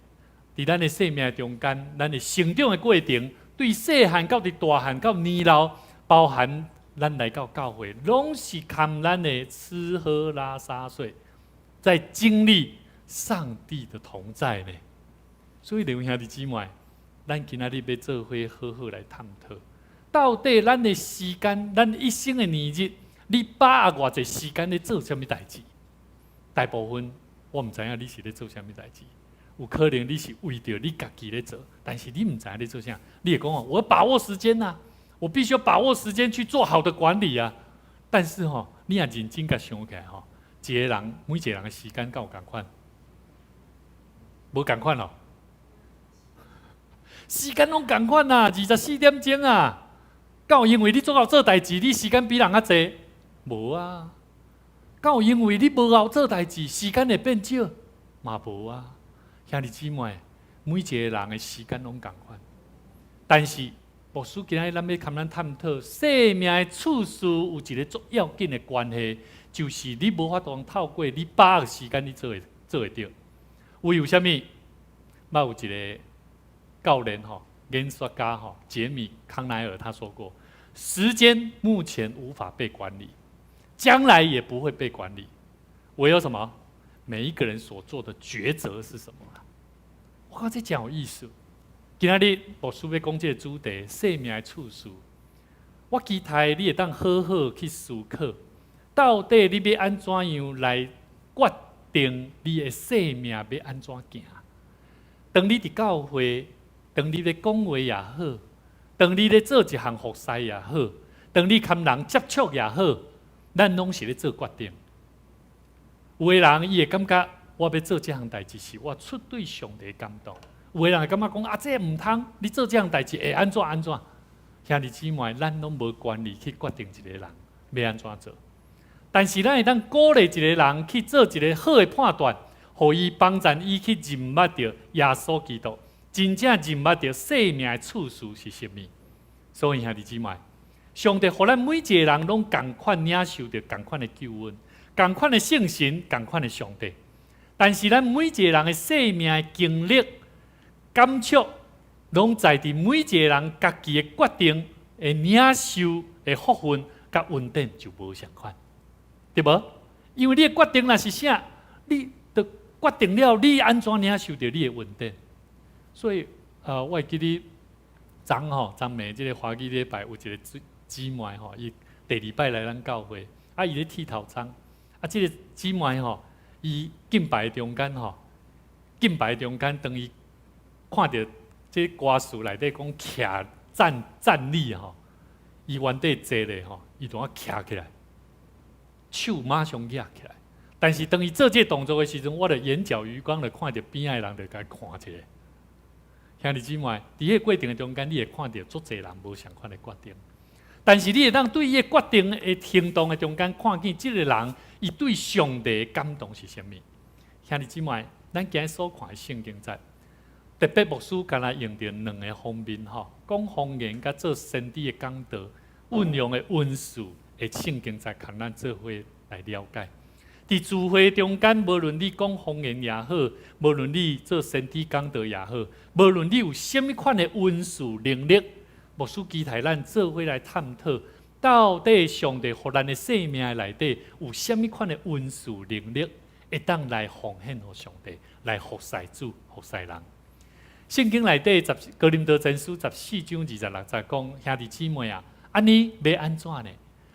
佇咱的生命中間，咱的成長的過程，對細漢到佇大漢到年老，包含咱來到教會，攏是含咱的吃喝拉撒睡，在經歷上帝的同在呢。所以，兩位兄弟姊妹，咱今仔日欲做伙好好來探討，到底咱的時間，咱一生的年日，你把握偌濟時間咧做啥物代誌？大部分我毋知影你是咧做啥物代誌，有可能你是為著你家己咧做，但是你毋知影咧做啥。你會講哦，我把握時間吶，我必須要把握時間去做好的管理啊。但是吼，你若認真共想起來吼，一個人每一個人的時間敢有仝款？無仝款哦。時間攏仝款啊，24點鐘啊。敢有因為你足𠢕做代誌，你時間比人較濟？無啊。敢有因為你無𠢕做代誌，時間會變少？嘛無啊。兄弟姊妹，每一個人的時間攏仝款，但是牧師今仔日咱欲共咱探討生命的次序有一個足要緊的關係，就是你無法度透過你把握時間，你做會著。為啥物？捌有一個教練吼，演說家吼，傑米康奈爾他說過：時間目前無法被管理，將來也不會被管理。唯有什麼？每一個人所做的抉擇是什麼？我覺這真有意思。今仔日牧師欲講這個主題，生命的次序。我期待你會當好好去思考，到底你欲按怎樣來決定你的生命欲按怎行？當你佇教會，當你咧講話也好，當你咧做一項服侍也好，當你佮人接觸也好，咱攏是咧做決定。有的人伊會感覺我欲做這項代誌是我出對上帝感動。有的人會感覺講啊，這毋通，你做這項代誌會按怎按怎？兄弟姊妹，咱攏無權利去決定一個人欲按怎做。但是咱會當鼓勵一個人去做一個好的判斷，予伊幫助伊去認捌著耶穌基督，真正認捌著生命的次序是啥物。所以兄弟姊妹，上帝予咱每一個人攏仝款領受著仝款的救恩，仝款的聖神，仝款的上帝。但是咱每一個人的生命的經歷、感觸，攏在佇每一個人家己的決定、的領受的福分佮恩典就無相仝，對無？因為你的決定若是啥，你就決定了你按怎領受著你的恩典。所以，我會記得昨吼，昨暝這個華語禮拜有一個姊妹吼，伊第二擺來咱教會，啊，伊咧剃頭鬃，啊，這個姊妹吼，伊敬拜中間吼，敬拜中間，當伊看著這歌詞內底講徛站站立吼，伊原底坐咧吼，伊就按徛起來，手馬上舉起來。但是當伊做這個動作的時陣，我的眼角餘光就看著邊仔的人就共伊看一下。兄弟姊妹，佇彼個過程的中間，你會看著足濟人無相仝的決定。但是你會當對伊的決定的行動的中間，看見這個人伊對上帝的感動是啥物？兄弟姊妹，咱今日所看的聖經節，特別牧師敢若用著兩個方面吼，講方言佮做先知的講道，運用的恩賜的聖經節，共咱做伙來了解。佇聚會中間，無論你講方言也好，無論你做先知講道也好，無論你有啥物款的恩賜能力，牧師期待咱做伙來探討，到底上帝予咱的生命內底有啥物款的恩賜能力，會當來奉獻予上帝，來服侍主、服侍人。聖經內底十哥林多前書14章26節講，兄弟姊妹啊，按呢欲按怎呢？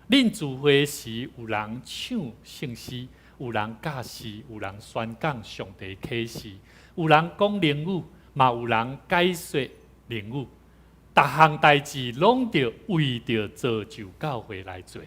恁聚會時有人唱聖詩，有人教示，有人宣講上帝啟示，有人講靈語，嘛有人解說靈語。逐項代誌攏著為著造就教會來做。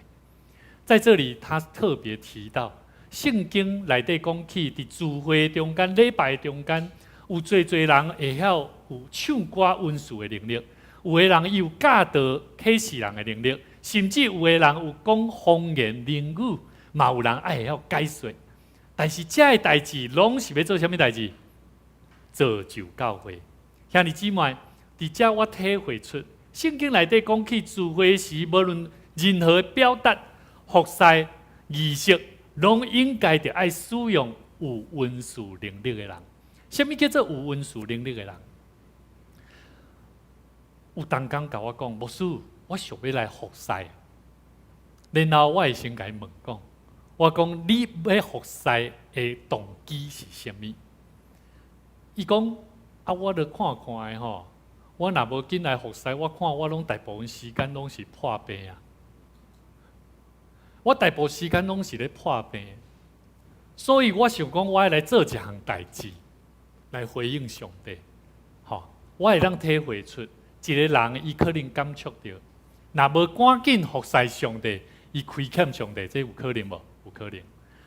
在這裡，他特別提到聖經內底講起，佇聚會中間、禮拜中間，有濟濟人會曉有唱歌恩賜的能力，有的人伊有教導啟示人的能力，甚至有的人有講方言靈語，嘛有人愛會曉解說。但是這个代誌攏是欲做啥物代誌？造就教會。兄弟姊妹，佇遮我體會出，聖經內底講起聚會時，無論任何表達、服侍、儀式，攏應該著愛使用有恩賜能力的人。啥物叫做有恩賜能力的人？有同工共我講，牧師，我想欲來服侍。然後我會先共伊問講，我講你欲服侍的動機是啥物？伊講啊，我著看看的吼，我若無緊來服侍，我看我攏大部分時間攏是破病啊。我大部分時間攏是咧破病，所以我想講，我愛來做一項代誌，來回應上帝。吼，我會當體會出一個人，伊可能感觸著，若無趕緊服侍上帝，伊虧欠上帝，這有可能無？有可能。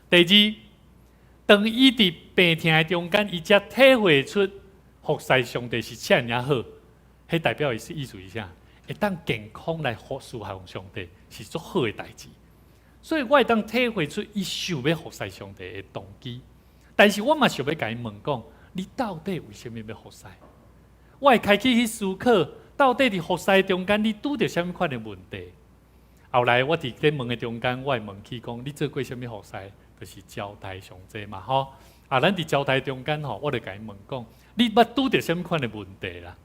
第二，當伊佇病痛的中間，伊才體會出服侍上帝是遮爾好，彼代表的是意思是啥？會當健康來服侍上帝，是足好的代誌。所以我會當體會出伊想欲服侍上帝的動機，但是我嘛想欲共伊問講：你到底為啥物欲服侍？我會開始去思考，到底佇服侍中間，你拄著啥物款的問題？後來我佇咧問的中間，我會問起講：你做過啥物服侍？就是招待上濟嘛，吼！啊，咱佇招待中間吼，我就共伊問講：你捌拄著啥物款的問題啦？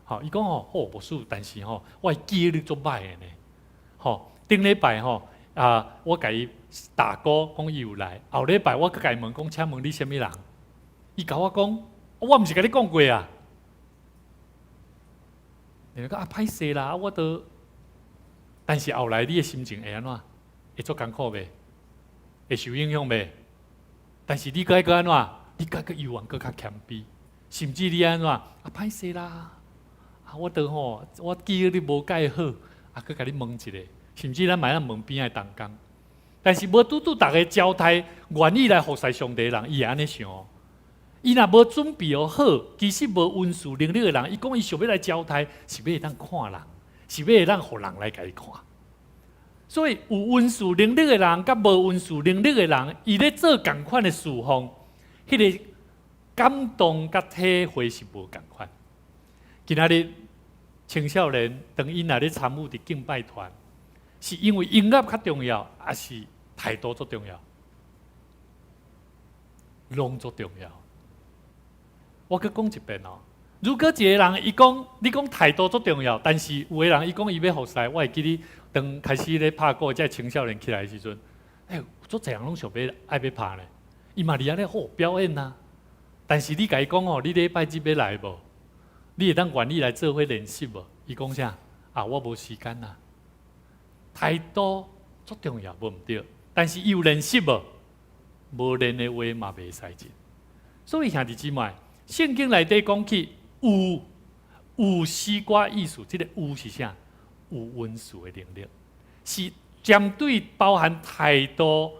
吼，伊講吼，好牧師，但是吼，我的記憶力足歹的呢。吼，頂禮拜吼。啊！我共伊打鼓，講伊有來。後禮拜我閣共伊問講，請問你啥物人？伊共我講，我毋是共你講過啊。你講啊，歹勢啦，我都。但是後來你的心情會按怎？會足艱苦袂？會受影響袂？但是你閣愛閣按怎？你閣閣猶原閣較謙卑，甚至你按怎？啊，歹勢啦！啊，我都吼，我記憶力無蓋好，啊，閣共你問一下。甚至咱嘛會當問邊仔的同工，但是無拄拄逐个交代願意來服侍上帝的人，伊會按呢想。伊若無準備好，其實無恩賜能力的人，伊講伊想欲來交代，是欲會當看人，是欲會當予人來共伊看。所以有恩賜能力的人，佮無恩賜能力的人，伊咧做仝款的侍奉，彼个感動佮體會是無仝款。今仔日青少年當𪜶若咧參與佇敬拜團，是因為音樂較重要，抑是態度足重要？攏足重要。我閣講一遍哦。如果一個人伊講，你講態度足重要，但是有的人伊講伊欲服侍，我會記得當開始咧拍鼓，這青少年起來的時陣，欸，足濟人攏想欲愛欲拍咧，伊嘛佇遐咧好表演啊。但是你共伊講哦，你禮拜日欲來無？你會當願意來做伙練習無？伊講啥？啊，我無時間啊。態度足重要，無毋對。但是伊有練習無？無練的話嘛袂使進。所以兄弟姊妹，聖經內底講起有有詩歌意思，這个有是啥？有恩賜的能力，是針對包含態度、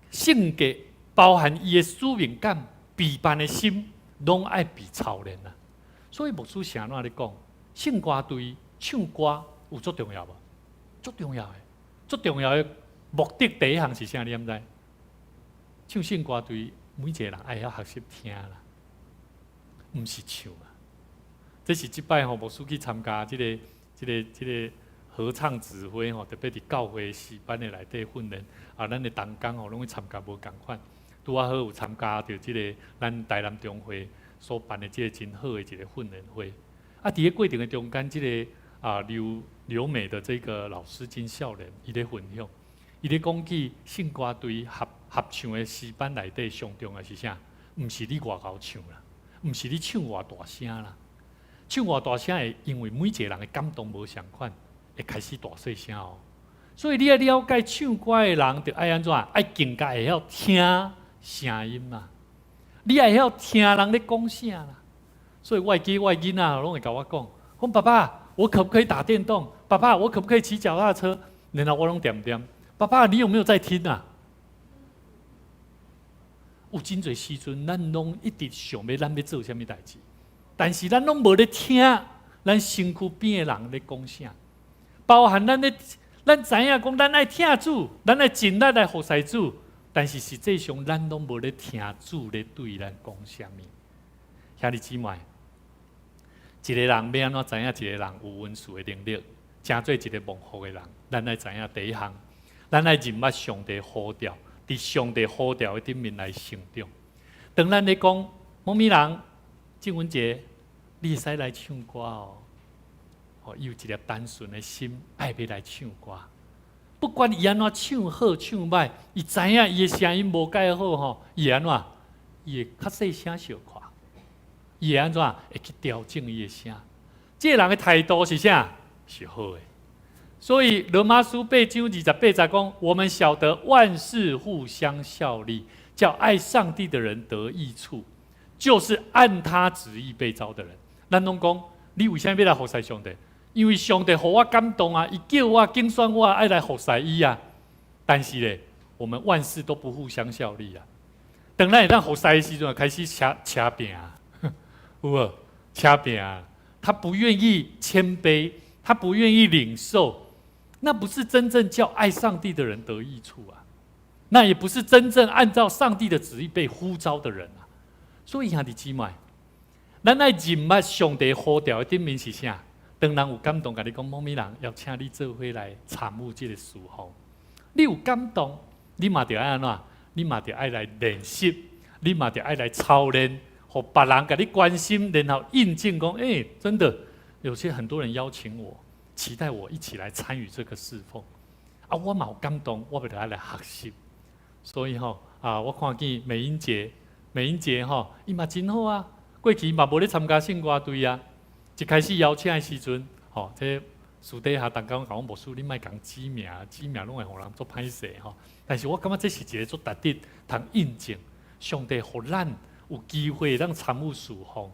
性格，包含伊的使命感、備辦的心，攏愛被操練啊。所以牧師是按怎咧講？聖歌隊唱歌有足重要無？足重要的，足重要的目的第一項是啥？你敢知？唱聖歌隊，每一個人愛曉學習聽啦，毋是唱啊。這是這擺吼，牧師去參加這个合唱指揮吼，特別佇教會詩班的內底訓練啊，咱的同工吼攏去參加無仝款，拄仔好有參加著這个咱台南中會所辦的這个真好的一個訓練會。啊，佇个過程的中間，這个啊劉劉美的這個老師真少年，伊咧分享，伊咧講起聖歌隊合合唱的詩班內底上重要是啥？毋是你偌𠢕唱啦，毋是你唱偌大聲啦，唱偌大聲會因為每一個人的感動無相款，會開始大細聲哦。所以你愛了解唱歌的人，著愛按怎？愛更加會曉聽聲音嘛。你愛曉聽人咧講啥啦。所以我會記我的囡仔攏會共我講，講爸爸，我可不可以打電動？爸爸，我可不可以騎腳踏車？然後我攏恬恬。爸爸，你有沒有在聽啊？有真濟時陣，咱攏一直想欲咱欲做啥物代誌，但是咱攏無咧聽咱身軀邊的人咧講啥，包含咱咧，咱知影講咱愛疼主，咱愛盡力來服侍主，但是實際上咱攏無咧聽主咧對咱講啥物。兄弟姊妹，一個人欲按怎知影一個人有恩賜的能力，成做一個蒙福的人，咱愛知影第一項，咱愛認捌上帝呼召，佇上帝呼召的頂面來成長。當咱咧講某物人，鄭文傑，你會使來唱歌哦。哦，伊有一粒單純的心，愛欲來唱歌。不管伊按怎唱好唱䆀，伊知影伊的聲音無蓋好吼，伊會按怎？伊會較細聲小可，伊會按怎？會去調整伊的聲。這個人的態度是啥？是好的。所以羅馬書8章28節講：我們曉得萬事互相效力，叫愛上帝的人得益處，就是按他旨意被召的人。咱攏講，你為啥欲來服侍上帝？因為上帝予我感動啊，伊叫我揀選我愛來服侍伊啊。但是咧，我們萬事都不互相效力啊。當咱會當服侍的時陣，開始車車拚，有無？車拚，他不願意謙卑，他不願意領受，那不是真正叫愛上帝的人得益處啊。那也不是真正按照上帝的旨意被呼召的人啊。所以兄弟姊妹，咱愛認捌上帝呼召的頂面是啥？當人有感動，共你講某物人邀請你做伙來參與這個事奉，你有感動，你嘛著愛按怎？你嘛著愛來練習，你嘛著愛來操練，予別人共你關心，然後印證講，欸，真的，有些很多人邀請我，期待我一起來參與這個侍奉，啊，我嘛有感動，我著愛來學習。所以吼，啊，我看見美英姐，美英姐吼，伊嘛真好啊，過去嘛無咧參加聖歌隊啊。一開始邀請的時陣，吼，這私底下逐工共我牧師，你莫共指名，指名攏會予人足歹勢吼。但是我感覺這是一個足值得通印證，上帝予咱有機會通參與事奉，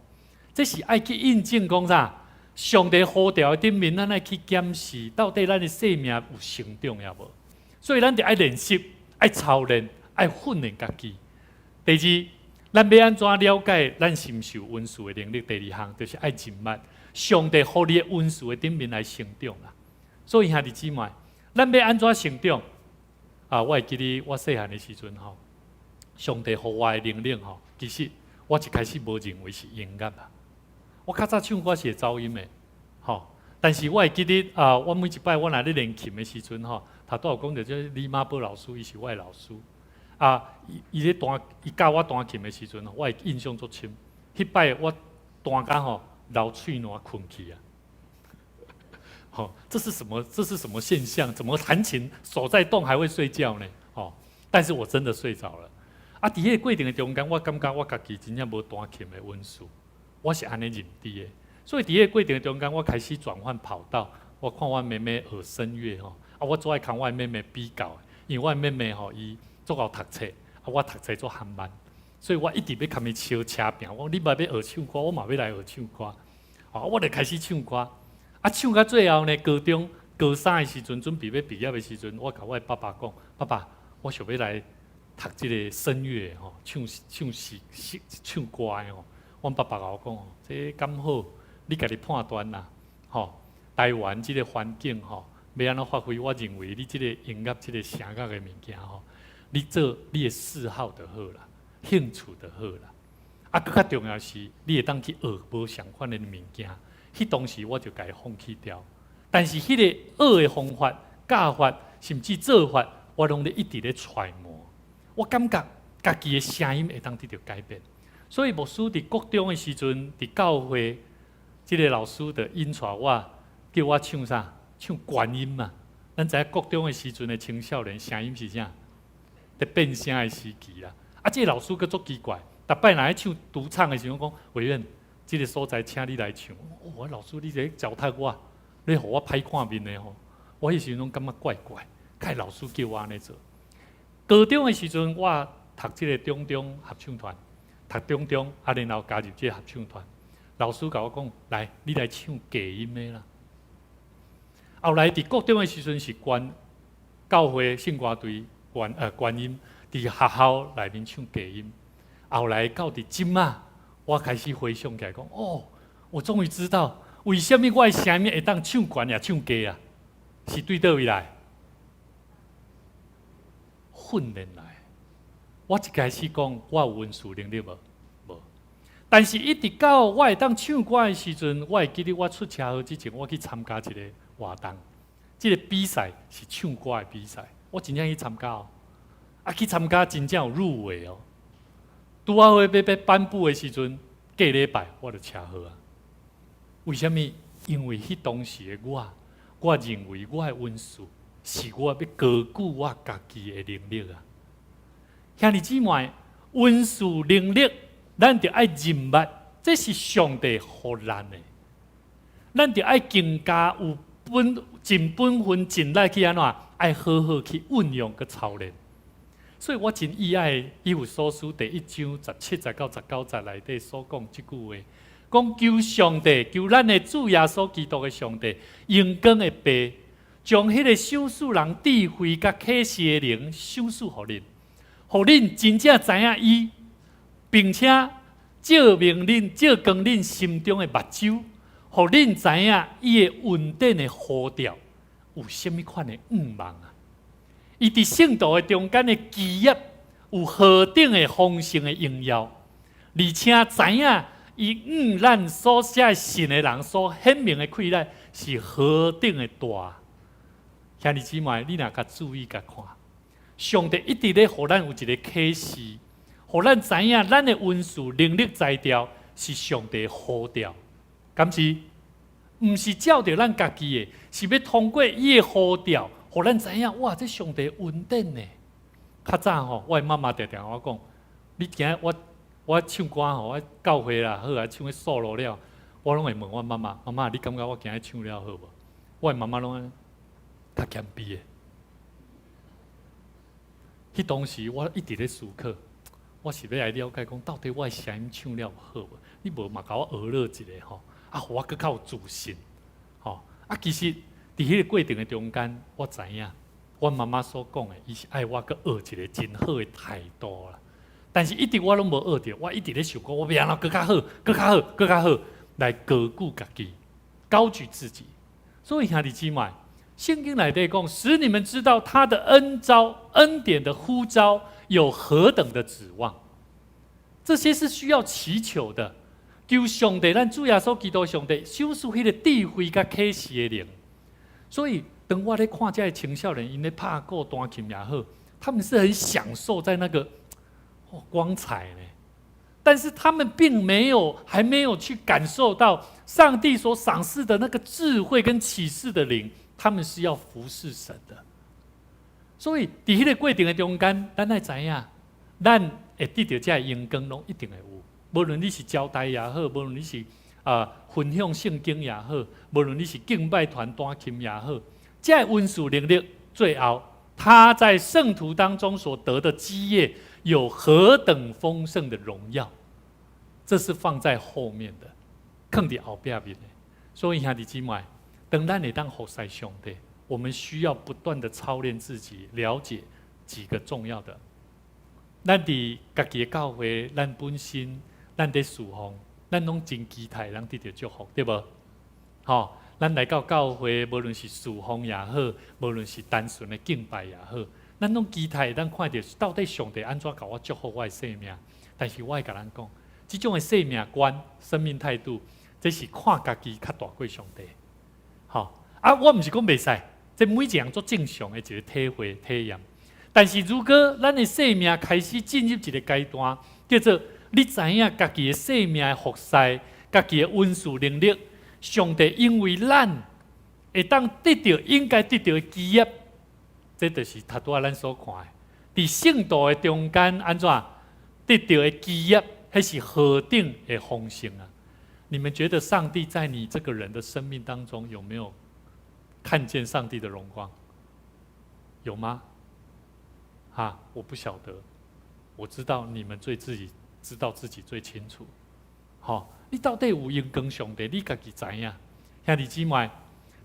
這是愛去印證講啥？上帝呼召的頂面，咱愛去檢視，到底咱的生命有成長抑無？所以咱著愛練習、愛操練、愛訓練家己。第二，咱欲按怎了解咱是毋是有恩賜的能力？第二項就是愛認捌上帝予你的恩賜的頂面來成長啦。所以兄弟姊妹，咱欲按怎成長？啊，我會記得我細漢的時陣吼，上帝予我的能力吼，其實我一開始無認為是音樂啊。我較早唱歌是會走音的，吼。但是我會記得啊，我每一擺我若咧練琴的時陣吼，頭拄有講著這李馬波老師，伊是我的老師。啊，伊伊咧彈，伊教我彈琴的時陣，我會印象足深。彼擺我彈甲吼流喙瀾睏去啊！吼，這是什麼？這是什麼現象？怎麼彈琴手在動還會睡覺呢？吼，但是我真的睡着了。啊，佇彼個過程的中間，我感覺我家己真正無彈琴的恩賜，我是按呢認知的。所以佇彼個過程中間，我開始轉換跑道。我看我妹妹學聲樂吼，啊，我足愛共我妹妹比較，因為我妹妹吼伊足𠢕讀冊，啊，我讀冊足緩慢，所以我一直欲共伊相車拚。我講你嘛欲學唱歌，我嘛欲來學唱歌。啊，我就開始唱歌。啊，唱到最後呢，高中高三的時陣，準備欲畢業的時陣，我共我的爸爸講：爸爸，我想欲來讀這個聲樂吼，唱唱詩、唱歌的吼。阮爸爸共我講：這敢好？你家己判斷啦，吼。台灣這個環境吼，欲按怎發揮？我認為你這個音樂、這個聲樂的物件吼，你做你的嗜好就好啦，興趣就好啦。啊，閣較重要是，你會當去學無仝款的物件。彼當時我就共伊放棄掉。但是彼個學的方法、教法，甚至做法，我攏咧一直咧揣摩。我感覺家己的聲音會當得著改變。所以牧師佇國中的時陣，佇教會，這個老師就引帶我，叫我唱啥？唱高音嘛。咱知影國中的時陣的青少年聲音是啥？佇變聲的時期啦。啊，這個老師閣足奇怪，逐擺若咧唱獨唱的時陣，講委員，這個所在請你來唱。哦，老師你這糟蹋我，你予我歹看面的吼。我彼時陣攏感覺怪怪，該老師叫我按呢做。高中的時陣，我讀這個中中合唱團，讀中中，啊，然後加入這個合唱團。老師共我講，來，你來唱低音的啦。後來佇國中的時陣是關教會聖歌隊關高音，佇學校內面唱低音。後來到佇這馬，我開始回想起來講，哦，我終於知道為啥物我的聲音會當唱懸也唱低啊，是對佗位來訓練來。我一開始講我有恩賜能力無？無。但是，一直到我會當唱歌的時陣，我會記得我出車禍之前，我去參加一個活動，這個比賽是唱歌的比賽，我真正去參加哦。啊，去參加真正有入圍哦。拄仔好欲頒布的時陣，隔禮拜我就車禍啊。為啥物？因為彼當時的我，我認為我的恩賜是我欲高舉我家己的能力啊。兄弟姊妹，恩賜能力，咱著愛認捌，這是上帝予咱的，咱著愛更加有本盡本分盡力去按怎，愛好好去運用佮操練。所以我真喜愛以弗所書第一章十七節到十九節內底所講這句話，講求上帝，求咱的主耶穌基督的上帝，榮光的父，將彼個賞賜人智慧佮啟示的靈賞賜予恁，予恁真正知影伊，並且照明恁、照光恁心中的目睭，予恁知影伊的恩典的呼召有啥物款的向望啊！伊佇聖徒的中間的基業有何等的豐盛的榮耀，而且知影伊向咱所寫信的人所顯明的氣力是何等的大。兄弟姊妹，你若較注意共看，上帝一直咧予咱有一個啟示，予咱知影咱的恩賜能力才調是上帝呼召，敢是？毋是照著咱家己的，是欲通過伊的呼召，予咱知影，哇！這上帝恩典呢。較早吼，我的媽媽定定共我講，你今日我唱歌吼，我教會啦好啊，唱彼 solo 了，我攏會問我媽媽，媽媽，你感覺我今日唱了好無？我的媽媽攏較謙卑的。彼當時我一直咧思考，我是欲來了解講，到底我的聲音唱了好無？你無嘛共我學落一下吼，啊，予我閣較有自信，吼啊，其實佇彼個過程的中間，我知影，我媽媽所講的，伊是愛我閣學一個真好的態度啦。但是一直我攏無學著，我一直咧想講，我欲按怎閣較好，閣較好，閣較好，來高舉家己，高舉自己。所以兄弟姊妹，聖經內底講，使你們知道他的恩召、恩典的呼召有何等的指望，這些是需要祈求的。求上帝，咱主耶穌基督上帝，賞賜彼個智慧佮啟示的靈。所以，當我咧看這个青少年，𪜶咧拍鼓彈琴也好，他們是很享受在那個光彩呢。但是他們並沒有，還沒有去感受到上帝所賞賜的那個智慧跟啟示的靈。他們是要服侍神的。所以，佇彼個過程的中間，咱愛知影，咱會得著這个榮光，攏一定會有。無論你是招待也好，無論你是分享聖經也好，無論你是敬拜團彈琴也好，這個恩賜能力最後，他在聖徒當中所得的基業有何等豐盛的榮耀，這是放在後面的，囥佇後壁面的。所以兄弟姊妹，當咱會當服侍上帝，我們需要不斷的操練自己，了解幾個重要的。咱佇家己的教會，咱本身，咱佇事奉，咱攏真期待人得著祝福，對無？吼，咱來到教會，無論是事奉也好，無論是單純的敬拜也好，咱攏期待咱看著到底上帝按怎共我祝福我的生命。但是我會共咱講，這種的生命觀、生命態度，這是看家己較大過上帝。吼，啊，我毋是講袂使，這每一項足正常的一個體會體驗。但是如果咱的生命開始進入一個階段，叫做你知影家己的生命的服侍、家己的恩賜能力，上帝因為咱會當得著應該得著的基業，這就是頭拄仔咱所看的，佇聖徒的中間按怎得著的基業，彼是何等的豐盛啊！你們覺得上帝在你這個人的生命當中有沒有看見上帝的榮光？有嗎？哈，我不曉得，我知道你們最自己知道自己最清楚。好，你到底有榮光上帝？你家己知影。兄弟姊妹，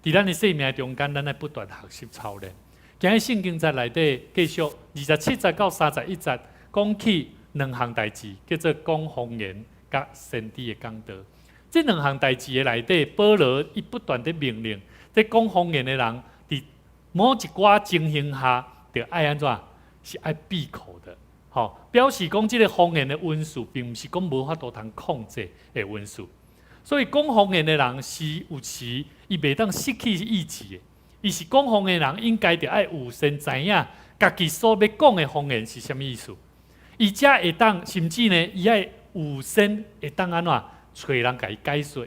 佇咱的生命中間，咱愛不斷學習操練。今日聖經節內底繼續二十七節到三十一節，講起兩項代誌，叫做講方言佮先知的講道。這兩項代誌的內底，保羅伊不斷的命令，這講方言的人，佇某一寡情形下，著愛按怎？是愛閉口的，吼，表示講這個方言的恩賜，並毋是講無法度通控制的恩賜。所以講方言的人是有時伊袂當失去意志的，伊是講方言的人應該著愛有先知影家己所欲講的方言是啥物意思，伊才會當，甚至呢，伊愛有先會當按怎揣人共伊解說。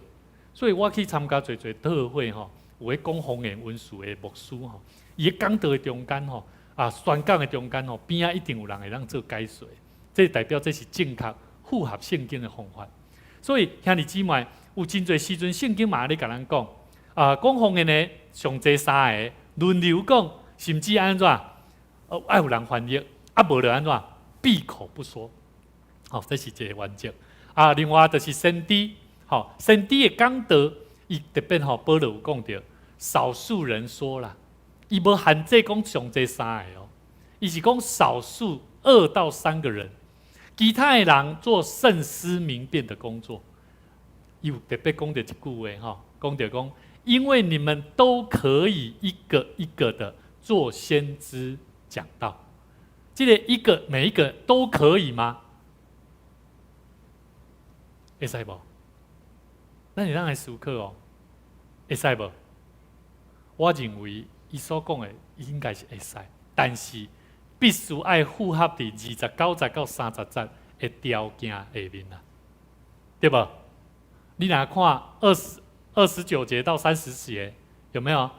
所以我去參加濟濟特會吼，有咧講方言恩賜的牧師吼，伊咧講道的中間吼，啊，宣講的中間吼，邊仔一定有人會當做解說，這代表這是正確符合聖經的方法。所以兄弟姊妹，有真濟時陣聖經嘛咧共咱講，啊，講方言的上濟三個輪流講，甚至按怎，愛有人翻譯，啊，無就按怎閉口不說。好，這是一個原則。啊，另外就是先知，吼，先知的講道，伊特別吼，保羅有講著，少數人說啦，伊無限制講上濟三個哦，伊是講少數2到3個人，其他的人做慎思明辨的工作。伊有特別講著一句話吼，講著講，因為你們都可以一個一個的做先知講道，這個一個每一個都可以嗎？會使無？咱會當來思考哦，會使無？我認為伊所講的應該是會使，但是必須愛符合佇29節到30節的條件下面啦，對無？你若看29節到30節，有沒有？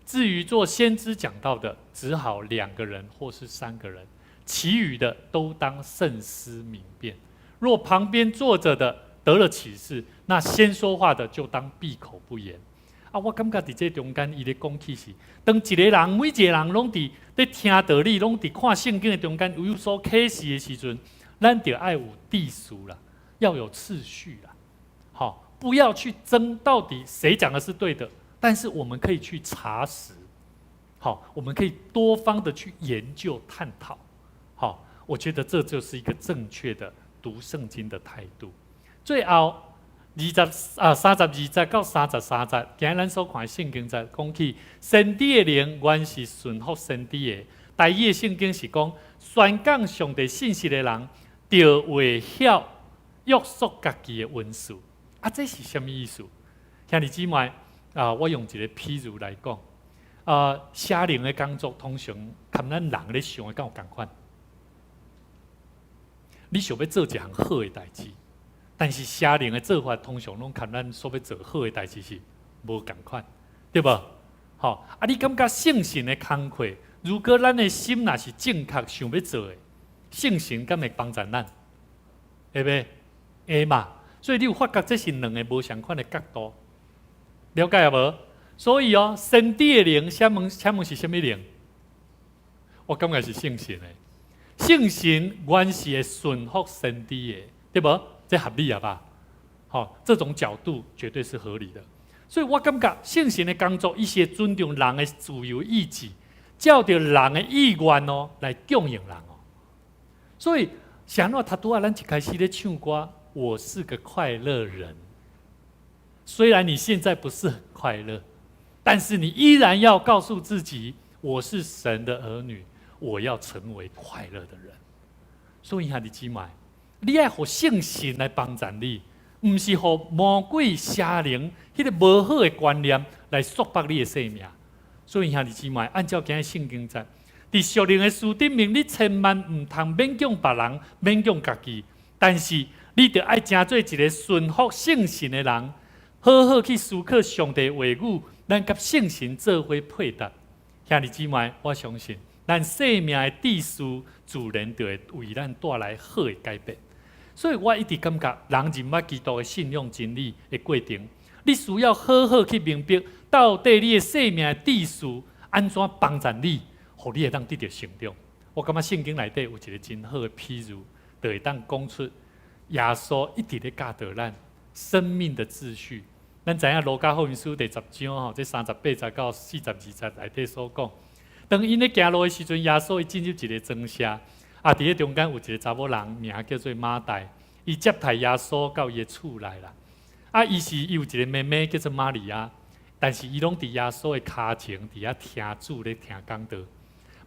至於做先知講道的，只好兩個人或是三個人，其餘的都當慎思明辨。若旁邊坐着的得了啟示，那先說話的就當閉口不言。啊，我感覺佇這中間，伊咧講起是，當一個人每一個人攏佇咧聽道理，攏佇看聖經的中間有所啟示的時陣，咱就愛有秩序啦，要有次序啦，好，不要去爭到底誰講的是對的，但是我們可以去查實，好，我們可以多方的去研究探討，好，我覺得這就是一個正確的讀聖經的態度。最後32節到33節，今日咱所看的聖經節講起先知的靈原是順服先知的。台語的聖經是講宣講上帝信息的人，著會曉約束家己的恩賜。啊，這是啥物意思？兄弟姊妹啊，我用一個譬如來講，啊，寫靈的工作通常佮咱人咧想的敢有仝款？你想欲做一項好的代誌，但是邪靈的做法通常攏佮咱所欲做好的代誌是無仝款，對無？吼，啊，你感覺聖神的工課，如果咱的心若是正確想欲做的，聖神敢會幫助咱？會袂？會嘛？所以你有發覺這是兩個無相款的角度，了解無？所以哦，先知的靈，請問是啥物靈？我感覺是聖神的。聖神原是會順服先知的，對無？這合理啊吧？好，這種角度絕對是合理的。所以我感覺聖神的工作，伊是會尊重人的自由意志，照著人的意願哦來供應人哦。所以，像我頭拄仔，咱一開始咧唱歌，我是個快樂人。雖然你現在不是很快樂，但是你依然要告訴自己，我是神的兒女，我要成為快樂的人。所以兄弟姊妹，你愛予聖神來幫助你，毋是予魔鬼邪靈彼個無好的觀念來束縛你的生命。所以兄弟姊妹，按照今日聖經節，佇屬靈的事頂面，你千萬毋通勉強別人，勉強家己。但是你著愛成做一個順服聖神的人，好好去思考上帝話語，咱佮聖神做伙配搭。兄弟姊妹，我相信咱生命的秩序自然就會為咱帶來好的改變。所以我一直感覺，人認捌基督的信仰真理的過程，你需要好好去明白，到底你的生命的秩序按怎幫助你，予你會當得著成長。我感覺聖經內底有一個真好的譬喻，就會當講出耶穌一直咧教導咱生命的秩序。咱知影路加福音書第10章吼，這38節到42節內底所講，當𪜶咧行路的時陣，耶穌伊進入一個莊舍，啊，佇咧中間有一个查某人，名叫做馬大，伊接待耶穌到伊的厝內啦。啊，伊是伊有一个妹妹叫做瑪利亞，但是伊攏佇耶穌的跤前佇遐聽主咧聽講道。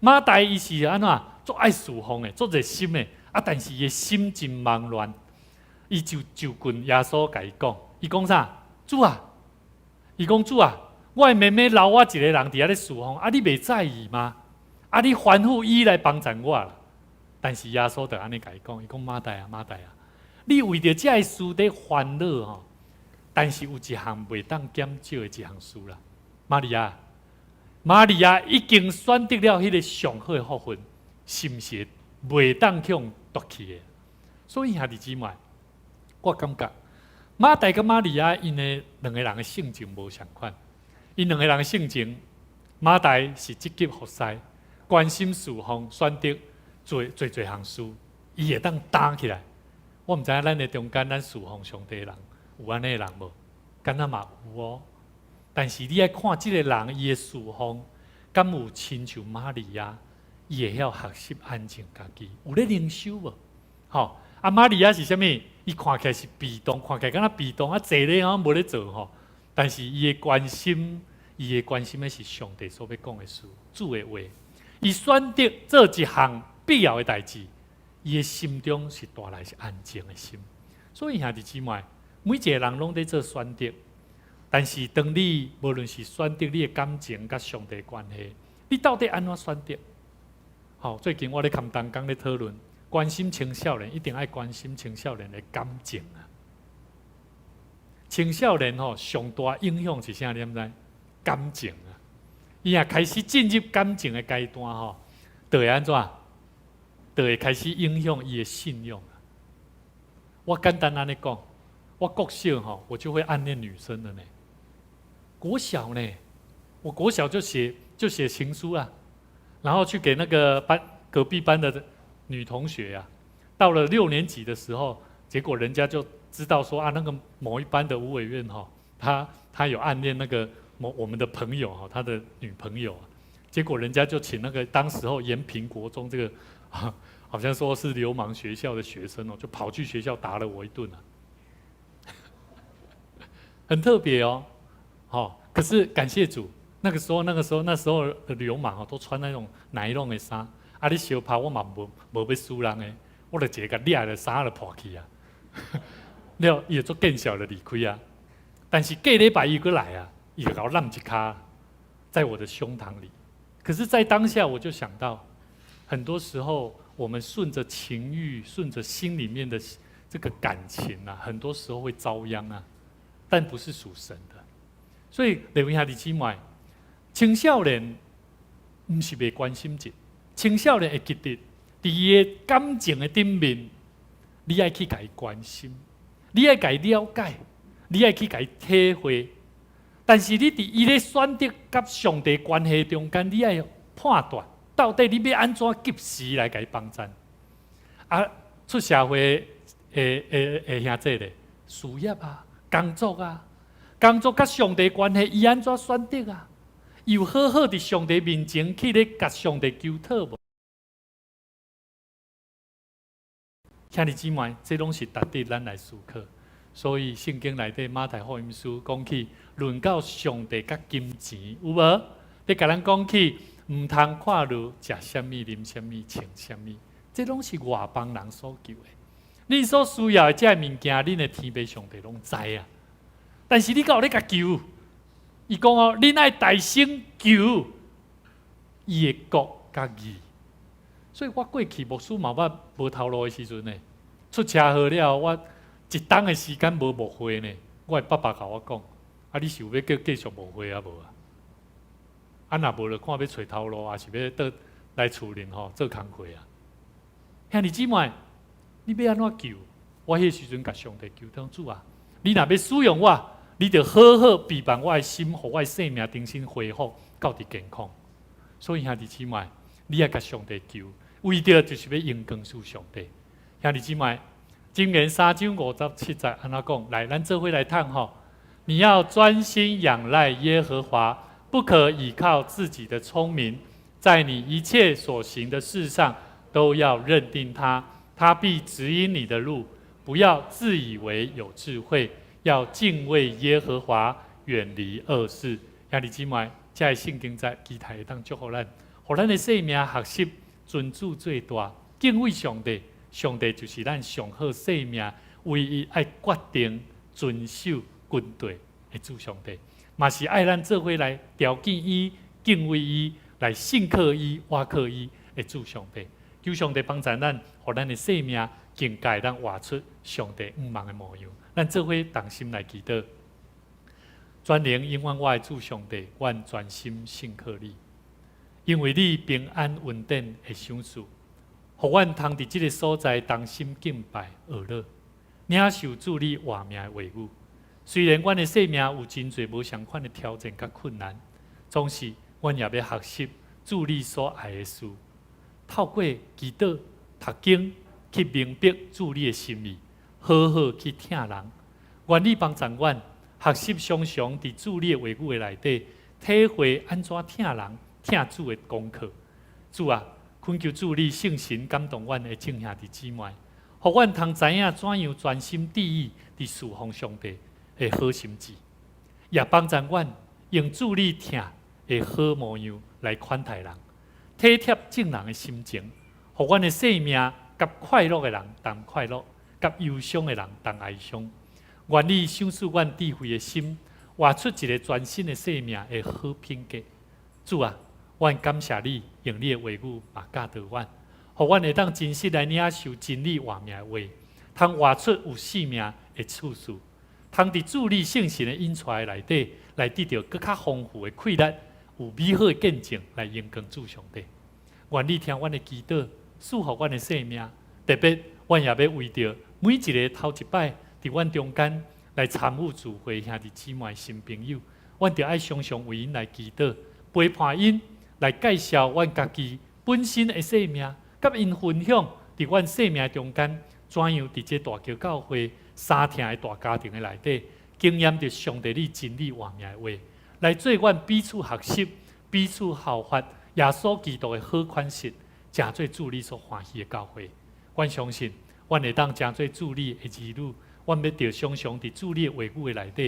馬大伊是按怎足愛侍奉的，足熱心的，啊，但是伊的心真忙亂，伊就就近耶穌共伊講，伊講啥？主啊，伊講主啊，我的妹妹留我一个人佇遐咧侍奉，啊，你袂在意嗎？啊，你吩咐伊來幫贊我啦。但是耶穌就按呢共伊講，伊講馬大啊，馬大啊，你為著這个事佇煩惱吼，但是有一項袂當減少的一項事啦。瑪利亞，瑪利亞已經選擇了彼个上好的福分，是毋是袂當去予奪去的？所以兄弟姊妹，我感覺馬大佮瑪利亞𪜶的兩个人的性情無相款，𪜶兩个人的性情，馬大是積極服侍，關心侍奉，選擇做做濟項事，伊會當擔起來。我毋知影咱的中間，咱侍奉上帝的人有按呢的人無？敢若嘛有哦。但是你愛看這个人，伊的侍奉，敢有親像瑪利亞，伊會曉學習安靜家己，有咧靈修無？吼，啊，瑪利亞是啥物？伊看起來是被動，看起來敢若被動，啊，坐咧好像無咧做吼。但是伊的關心，伊的關心的是上帝所欲講的事，主的話。伊選擇做一項必要的代誌，伊的心中是帶來是安靜的心。所以兄弟姊妹，每一个人攏佇做選擇，但是當你無論是選擇你的感情佮上帝關係，你到底按怎選擇？好，最近我咧跟同工咧討論，關心青少年一定愛關心青少年的感情啊。青少年吼上大影響是啥？你毋知？感情啊！伊若開始進入感情的階段吼，就會按怎？就會開始影響伊的信仰。我簡單按呢講，我國小吼，我就會暗戀女生了呢。國小呢，我國小就寫情書啊，然後去給那個班隔壁班的女同學啊。到了六年級的時候，結果人家就知道說啊，那個某一班的吳偉院哈，他有暗戀那個某我們的朋友哈，他的女朋友啊。結果人家就請那個當時候延平國中這個，好像說是流氓學校的學生哦，就跑去學校打了我一頓啊，很特別哦，好，可是感謝主，那個時候那時候的流氓哦，都穿那種尼龍的衫，啊，你相拍我嘛無無欲輸人的，我就一个共掠的衫就破去啊，了伊就足見笑就離開啊，但是過禮拜伊閣來啊，伊就共我攬一跤，在我的胸膛裡。可是，在當下我就想到，很多時候我們順着情慾，順着心裡面的這個感情啊，很多時候會遭殃啊，但不是屬神的。所以，各位兄弟姊妹，青少年毋是袂關心者，青少年會記得，佇伊的感情的頂面，你愛去共伊關心，你愛共伊了解，你愛去共伊體會。但是你佇伊咧選擇佮上帝關係中間，你愛判斷到底你欲按怎及時來共伊幫贊。啊，出社會的的的兄弟咧，事業啊，工作啊，工作佮上帝關係，伊按怎選擇啊？有好好佇上帝面前去咧共上帝求討無？兄弟姊妹，這攏是值得咱來思考。所以聖經內底馬太福音書講起，論到上帝佮金錢，有無？咧共咱講起，毋通看落食啥物、啉啥物、穿啥物，這攏是外邦人所求的。恁所需要的這个物件，恁的天父上帝攏知啊。但是你敢有咧共求？伊講哦，恁愛大先求伊的國佮義。所以我過去牧師嘛捌無頭路的時陣呢，出車禍了，我一冬的時間無牧會呢。我的爸爸共我講：啊，你是有欲閣繼續牧會啊無啊？啊，若無就看欲揣頭路，抑是欲倒來厝裡吼做工課啊？兄弟姊妹，你欲按怎求？我彼時陣共上帝求，講主啊，你若欲使用我，你著好好備辦我的心，予我的生命重新恢復，到佇健康。所以兄弟姊妹，你愛共上帝求，為著就是欲榮光予上帝。兄弟姊妹，箴言3章57節按怎講？來，咱做伙來讀吼。你要專心仰賴耶和華，不可倚靠自己的聰明，在你一切所行的事上都要认定他，他必指引你的路。不要自以為有智慧，要敬畏耶和華，遠離惡事。兄弟姊妹，這个聖經節期待會當祝福咱，予咱的生命學習尊主做大，敬畏上帝。上帝就是咱上好生命唯一愛決定遵守軍隊的主上帝，嘛是愛咱做伙來朝見伊、敬畏伊、來信靠伊、倚靠伊的主上帝。求上帝幫助咱，予咱的生命更加會當活出上帝向望的模樣。咱做伙同心來祈禱。全能永遠我的主上帝，阮專心信靠你，因為你平安恩典的賞賜，予阮通佇這个所在同心敬拜學樂，領受主你活命的話語。雖然阮的生命有真濟無仝款的挑戰佮困難，總是阮也欲學習主你所愛的事，透過祈禱、讀經去明白主你的心意，好好去疼人。願你幫助阮學習常常佇主你的話語的內底，體會按怎疼人、疼主的功課。主啊，懇求主你聖神感動阮的眾兄弟姊妹，予阮通知影怎樣專心致意佇侍奉上帝的好心志，也幫助阮用主你疼的好模樣來款待人，體貼眾人的心情，予阮的生命佮快樂的人同快樂，佮憂傷的人同哀傷。願你賞賜阮智慧的心，活出一个全新的生命的好品格。主啊，阮感謝你，用你的話語嘛教導阮，予阮會當真實來領受真理活命的話，通活出有生命的處事，通佇主你聖神的引帶內底，來得著閣較豐富的氣力，有美好的見證來榮光主上帝。願你聽阮的祈禱，賜予阮的生命。特別，阮也欲為著每一个頭一擺佇阮中間來參與聚會兄弟姊妹新朋友，阮著愛常常為𪜶來祈禱，陪伴𪜶來介紹阮家己本身的生命，佮𪜶分享佇阮生命中間怎樣佇這大橋教會三疼的大家庭的內底，經驗著上帝你真理活命的話，來做阮彼此學習、彼此效法耶穌基督的好款式，成做主你所歡喜的教會。阮相信，阮會當成做主你的兒女，阮欲著常常佇主你的話語的內底，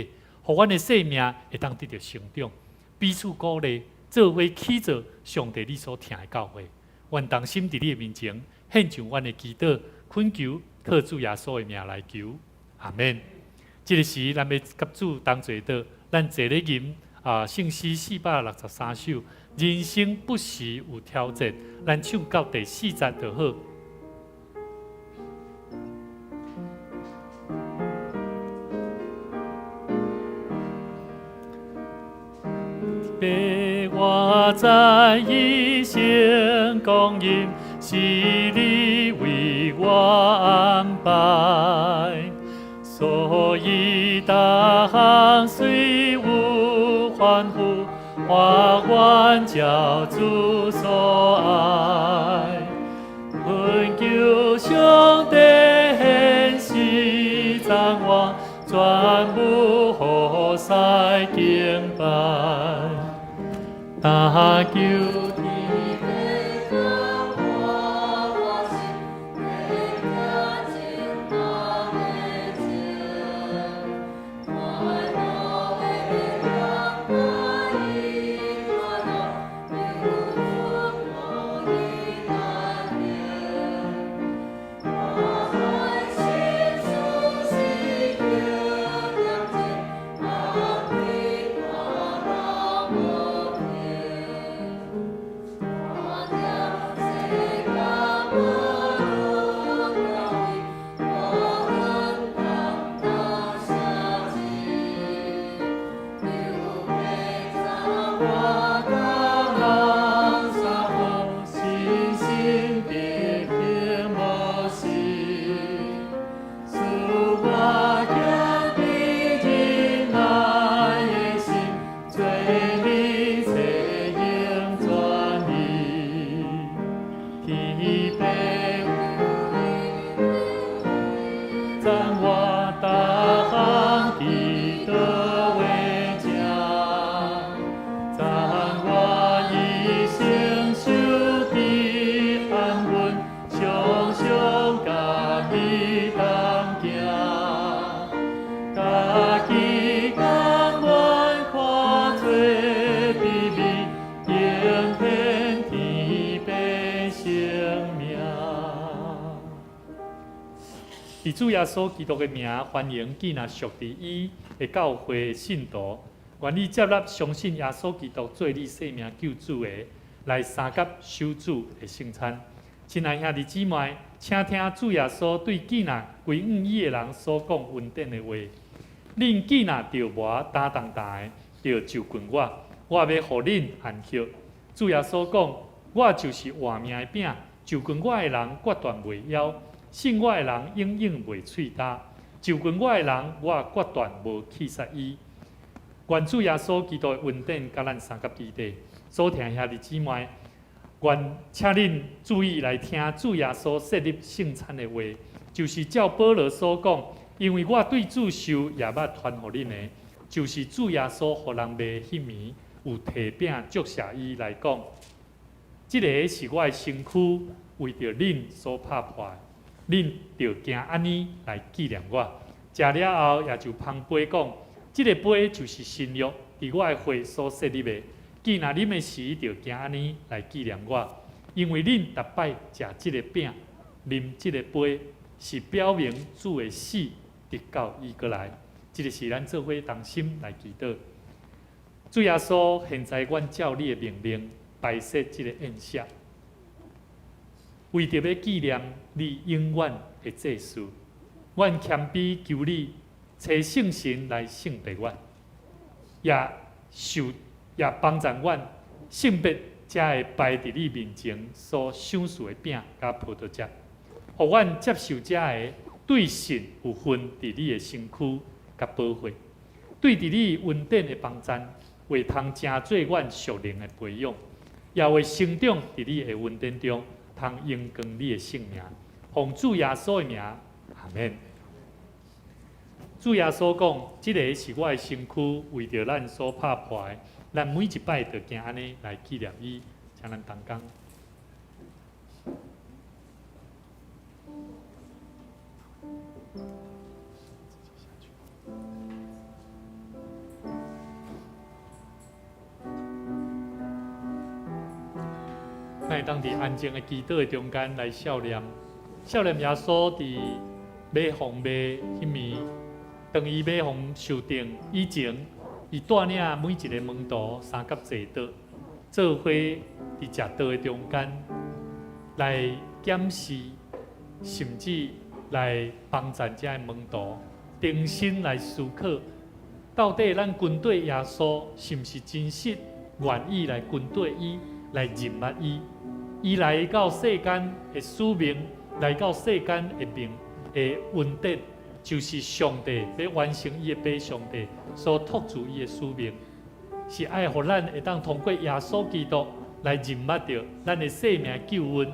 予阮的生命會當得著成長，彼此鼓勵，做伙起做上帝你所疼的教會。阮同心佇你的面前獻上阮的祈禱，懇求靠主耶穌的名來求，阿們。這个時，咱欲佮主同齊禱，咱坐咧吟啊聖詩463首，人生不時有挑戰，咱唱到第四節就好。爸，我知一生光陰是你為我安排，所以逐項雖有煩苦，我願照主所愛，懇求上帝顯示讚我，全無予使敬拜。但求天父感我心，天聽真人的情，快樂的力量帶引我路，流出我的難明。我歡喜主是求念真，安慰我老無平。我念世間無論哪位，無論當到啥時，求父讚我逐項三福，信心得興模式。賜我堅定忍耐的心，做你冊用專一。天父讚我逐項祈禱為正，讚我一生受的安穩，己同行，家己甘愿看做卑微，永天天变生命。伫主耶稣基督的名，歡迎囝若屬佇伊的教會信徒，願意接納相信耶穌基督做你生命救主的，來相佮守主的聖餐。親愛兄弟姊妹，請聽主耶穌對囝若歸向伊的人所講恩典的話。恁囝若著無擔重擔的，著就近我，我欲予恁安息。主耶穌講：我就是活命的餅，就近我的人決斷袂枵。信我的人永遠袂喙焦，就近我的人，我決斷無棄殺伊。願主耶穌基督的恩典佮咱相佮彼得。所聽兄弟姊妹，願請恁注意來聽主耶穌設立聖餐的話，就是照保羅所講，因為我對主受也捌傳予恁的，就是主耶穌予人賣彼暝，有提餅祝謝伊來講，這个是我的身軀，為著恁所拍破的。恁著行按呢來紀念我。食了後，也就捧杯講：這个杯就是新約，佇我的血所設立的。既若啉的時，著行按呢來紀念我。因為恁逐擺食這个餅、啉這个杯，是表明主的死，直到伊閣來。這个是咱做伙同心來祈禱。主耶穌，現在阮照你的命令，擺設這个宴席。為著欲紀念你永遠的祭司，阮謙卑求你，差聖神來聖別阮，也受也幫助阮聖別這个擺佇你面前所賞賜的餅佮葡萄汁，予阮接受這个對信有份佇你的身軀佮寶血，對佇你恩典的幫贊，會通成做阮屬靈的培養，也會成長佇你的恩典中。通榮光你的聖名，奉主耶穌的名，阿們。主耶穌講：這个是我的身軀，為著咱所拍破的。咱每一擺著行按呢來紀念伊，請咱同工。咱會當佇安靜的祈禱的中間來默念，默念耶穌佇馬房賣彼暝，當伊馬房受定以前，伊帶領每一個門徒相佮坐桌，做伙佇食桌的中間來檢視，甚至來幫助這个門徒重新來思考，到底咱跟綴耶穌是毋是真實願意來跟綴伊，來認捌伊。伊來到世間的使命，來到世間的命的恩典，就是上帝欲完成伊的父上帝所託付伊的使命，是愛予咱會當通過耶穌基督來認捌著咱的生命救恩。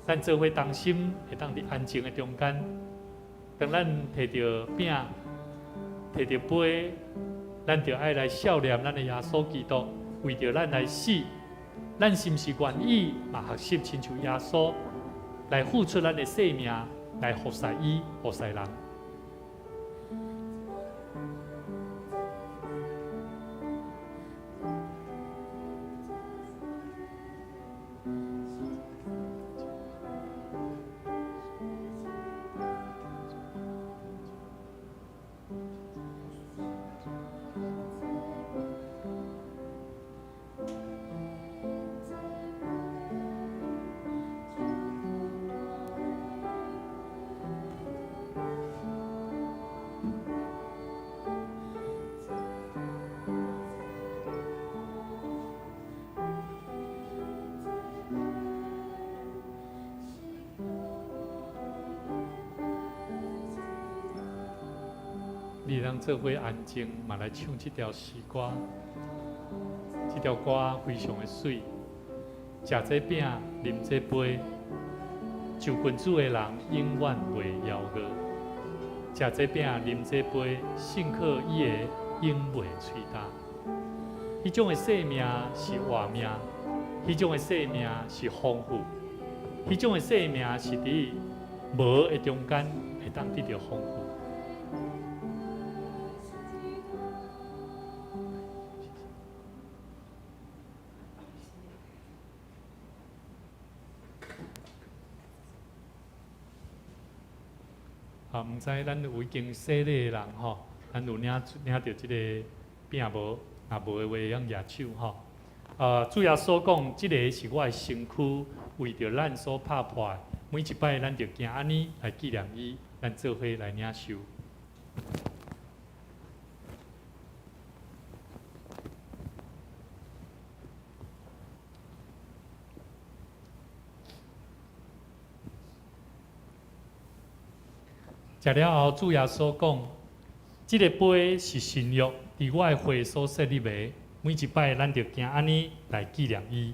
咱做伙同心，會當佇安靜的中間，當咱提著餅、提著杯，咱就愛來默念咱的耶穌基督，為著咱來死。咱是毋是願意嘛學習親像耶穌來付出咱的生命，來服侍伊、服侍人？你通做伙安靜，嘛來唱這條詩歌。這條歌非常的媠。食這餅，啉這杯，就近主的人永遠袂枵餓。食這餅，啉這杯，信靠伊的永袂喙焦。彼種的生命是活命，彼種的生命是豐富。彼種的生命是佇無的中間會當得著豐富。啊，毋知咱有已經洗禮的人吼，咱有領領著這個餅無？若無的話，會用舉手吼。主耶穌講，這个是我的身軀，為著咱所拍破的。每一擺咱著行按呢來紀念伊，咱做伙來領受。食了後，主耶穌講：這个杯是新約，佇我的血所設立的。每一擺，咱著行按呢來紀念伊。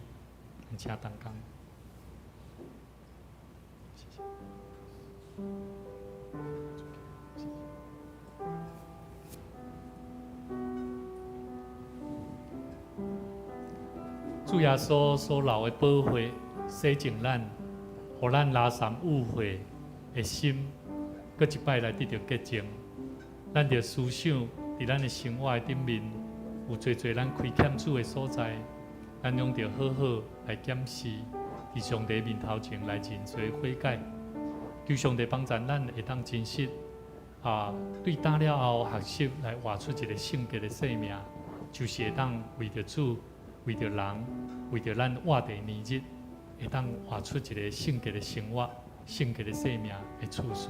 請同工。主耶穌所流的寶血，洗淨咱，予咱垃圾污穢的心，閣一擺來得著潔淨。咱著思想，佇咱的生活的頂面，有濟濟咱虧欠主的所在，咱攏著好好來檢視，佇上帝面頭前來認罪悔改，求上帝幫助咱會當真實啊，對今了後學習來活出一个聖潔的生命，就是會當為著主、為著人、為著咱活地年日，會當活出一个聖潔的生活、聖潔的生命的處事。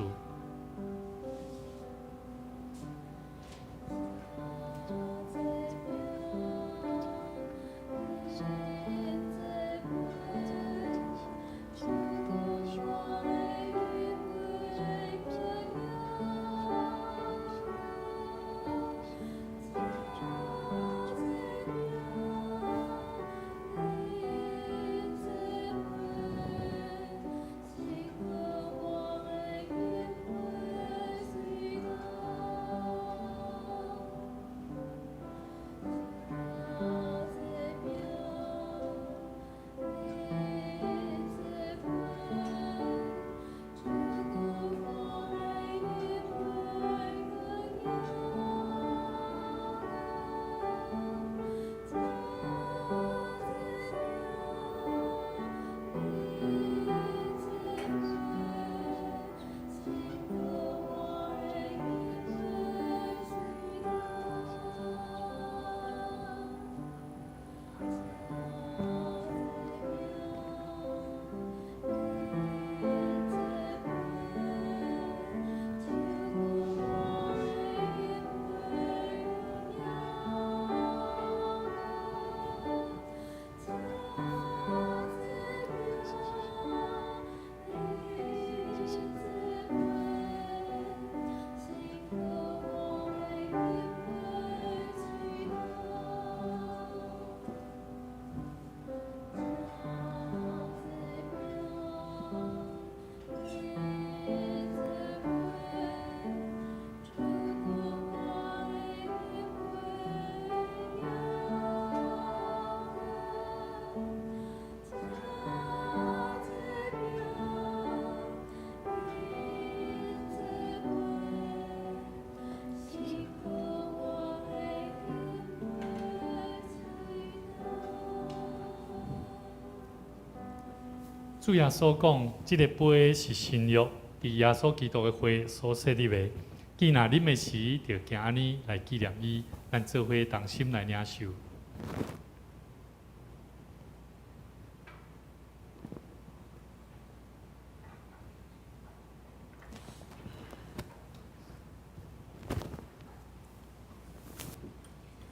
主耶穌講：這个杯是新約，佇耶穌基督的血所設立的。既若啉的時，就行按呢來紀念伊，咱做伙同心來領受。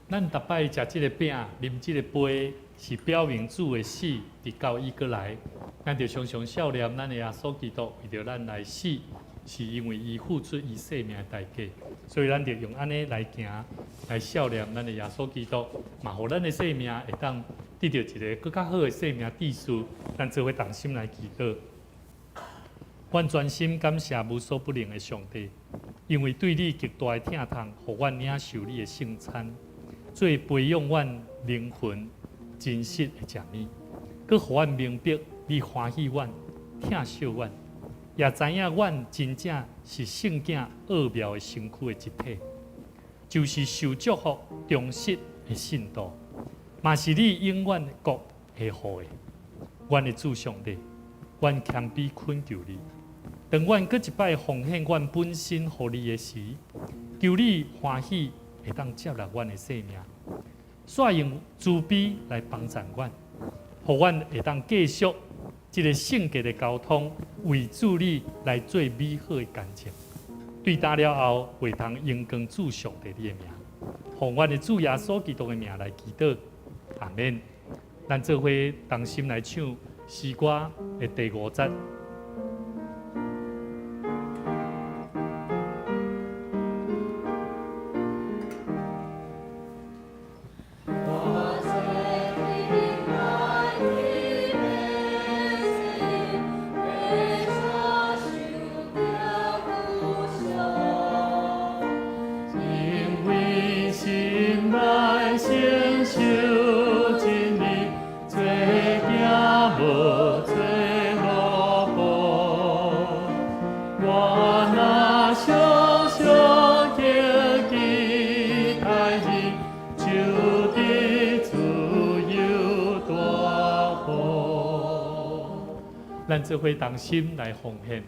咱逐擺食這个餅、啉這个杯，是表明主的死，直到伊閣來。咱著常常想念咱的耶穌基督為著咱來死，是因為伊付出伊生命的代價，所以咱著用按呢來行，來想念咱的耶穌基督，嘛予咱的生命會當得著一个閣較好的生命秩序。咱做伙同心來祈禱。阮專心感謝無所不能的上帝，因為對你極大的疼痛，予阮領受你的聖餐，做培養阮靈魂真實的食物，閣予阮明白你歡喜阮，疼惜阮，也知影阮真正是聖囝奧妙的身軀的一體，就是受祝福忠實的信徒，嘛是你永遠國的後裔。阮的主上帝，阮謙卑懇求你，當阮閣一擺奉獻阮本身予你的時，求你歡喜會當接納阮的生命，煞用慈悲來幫贊阮，予阮會當繼續這个聖潔的交通，為主你來做美好的見證。對今了後，會通榮光主上帝你的名，奉阮的主耶穌基督的名來祈禱，阿們。咱做伙同心來唱詩歌的第五節。因為心內承受真理，做囝無做奴僕。我若常常記記太日，就得自由大福。咱做伙同心來奉獻。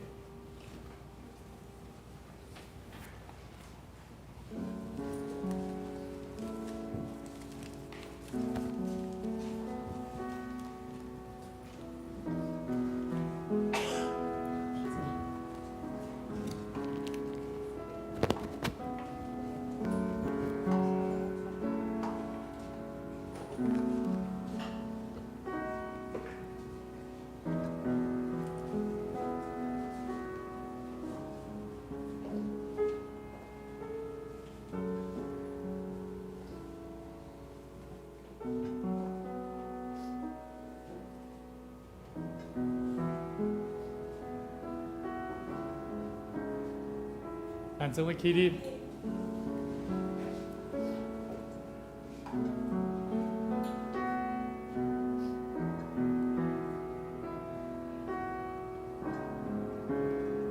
咱做伙起立。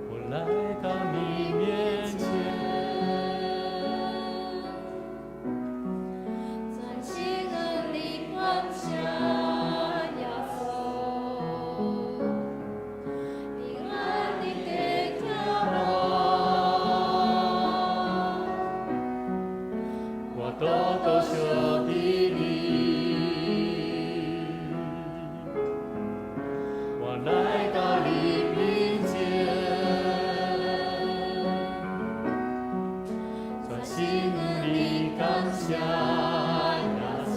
我來到你面前，全心全意感謝耶穌，你按你的疼我，我多多想起你，我來到你面前，全心全意感謝耶穌，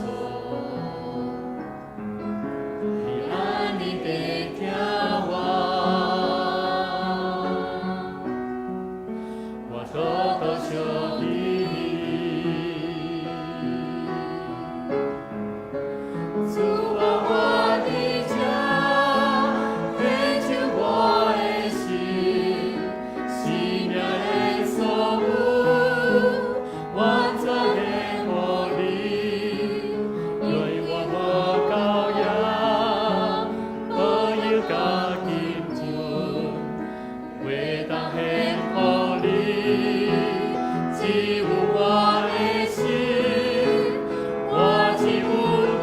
你按你的疼我，我多多想起你。主啊，我的家，拯救我的心，生命的所有，完全的予你，因為我無羔羊，保佑佮金錢，袂當獻予你，只有我的心，我只有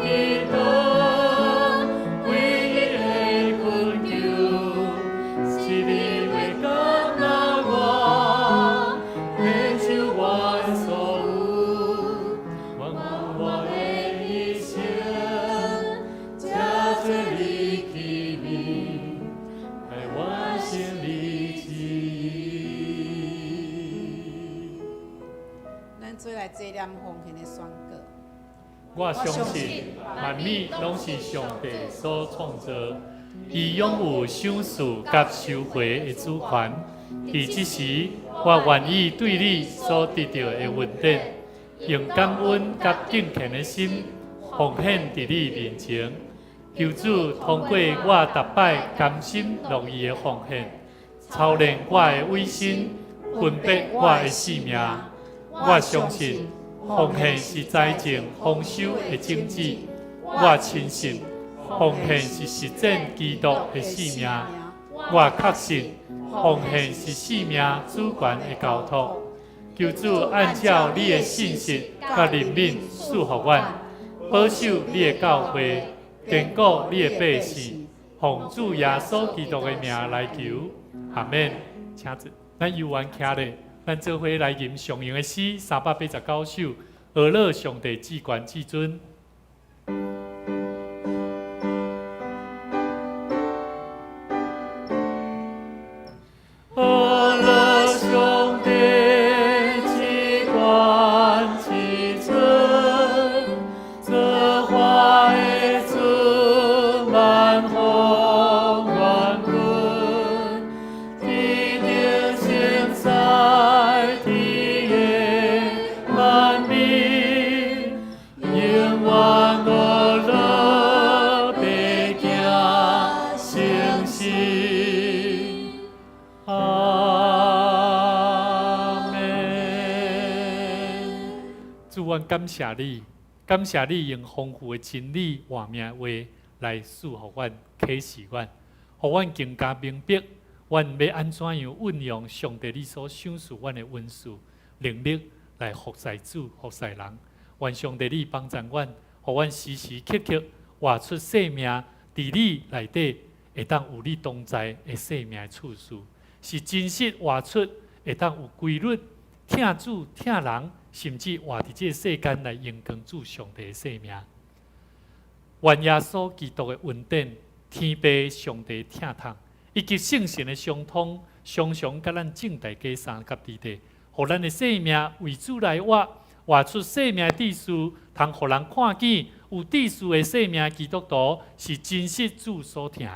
基督，唯一的懇求，是你會接納我，免受我的所有，願我的一生，這做你器皿，來完成你旨意。咱做來這念奉獻的宣告。我相信萬物攏是上帝所創造，伊擁有賞賜佮收回的主權。佇這時，我願意對你所得著的恩典，用感恩佮敬虔的心奉獻佇你面前。求主通過我逐擺甘心樂意的奉獻，操練我的委身，分別我的性命。我相信奉獻是財政豐收的種子。我深信奉獻是實踐基督的性命。我確信奉獻是生命主權的交託。求主按照你的信實佮憐憫賜予阮，保守你的教會，堅固你的百姓，奉主耶穌基督的名來求，阿們。請坐，咱猶原徛咧，咱做伙來吟常用的詩389首，呵咾上帝至懸至尊。呵咾上帝至懸至尊，造化的主萬豐萬軍，天頂聖在天的萬民，永遠呵咾白行誠實。阿們。主，阮感謝你，感謝你用豐富的真理、活命話來賜予阮、啟示阮，予阮更加明白，阮欲按怎樣運用上帝你所賞賜阮的恩賜、能力來服侍主、服侍人。願上帝你幫助阮，予阮時時刻刻活出生命，佇你內底會當有你同在的生命的次序，是真實活出會當有規律，疼主疼人，甚至活佇這个世間來榮光主上帝的生命。願耶穌基督的恩典、天父上帝疼痛，以及聖神的相通，常常佮咱眾大家相佮佇底，予咱的生命為主來活，活出生命的秩序，通予人看見有秩序的生命基督徒是真實主所疼的。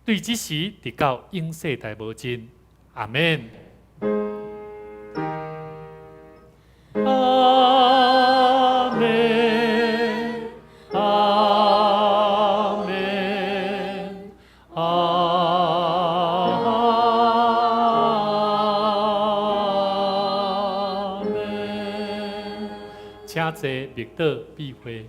對這時，直到永世代無盡。阿們。阿們，阿們，阿們。請坐，默禱閉會。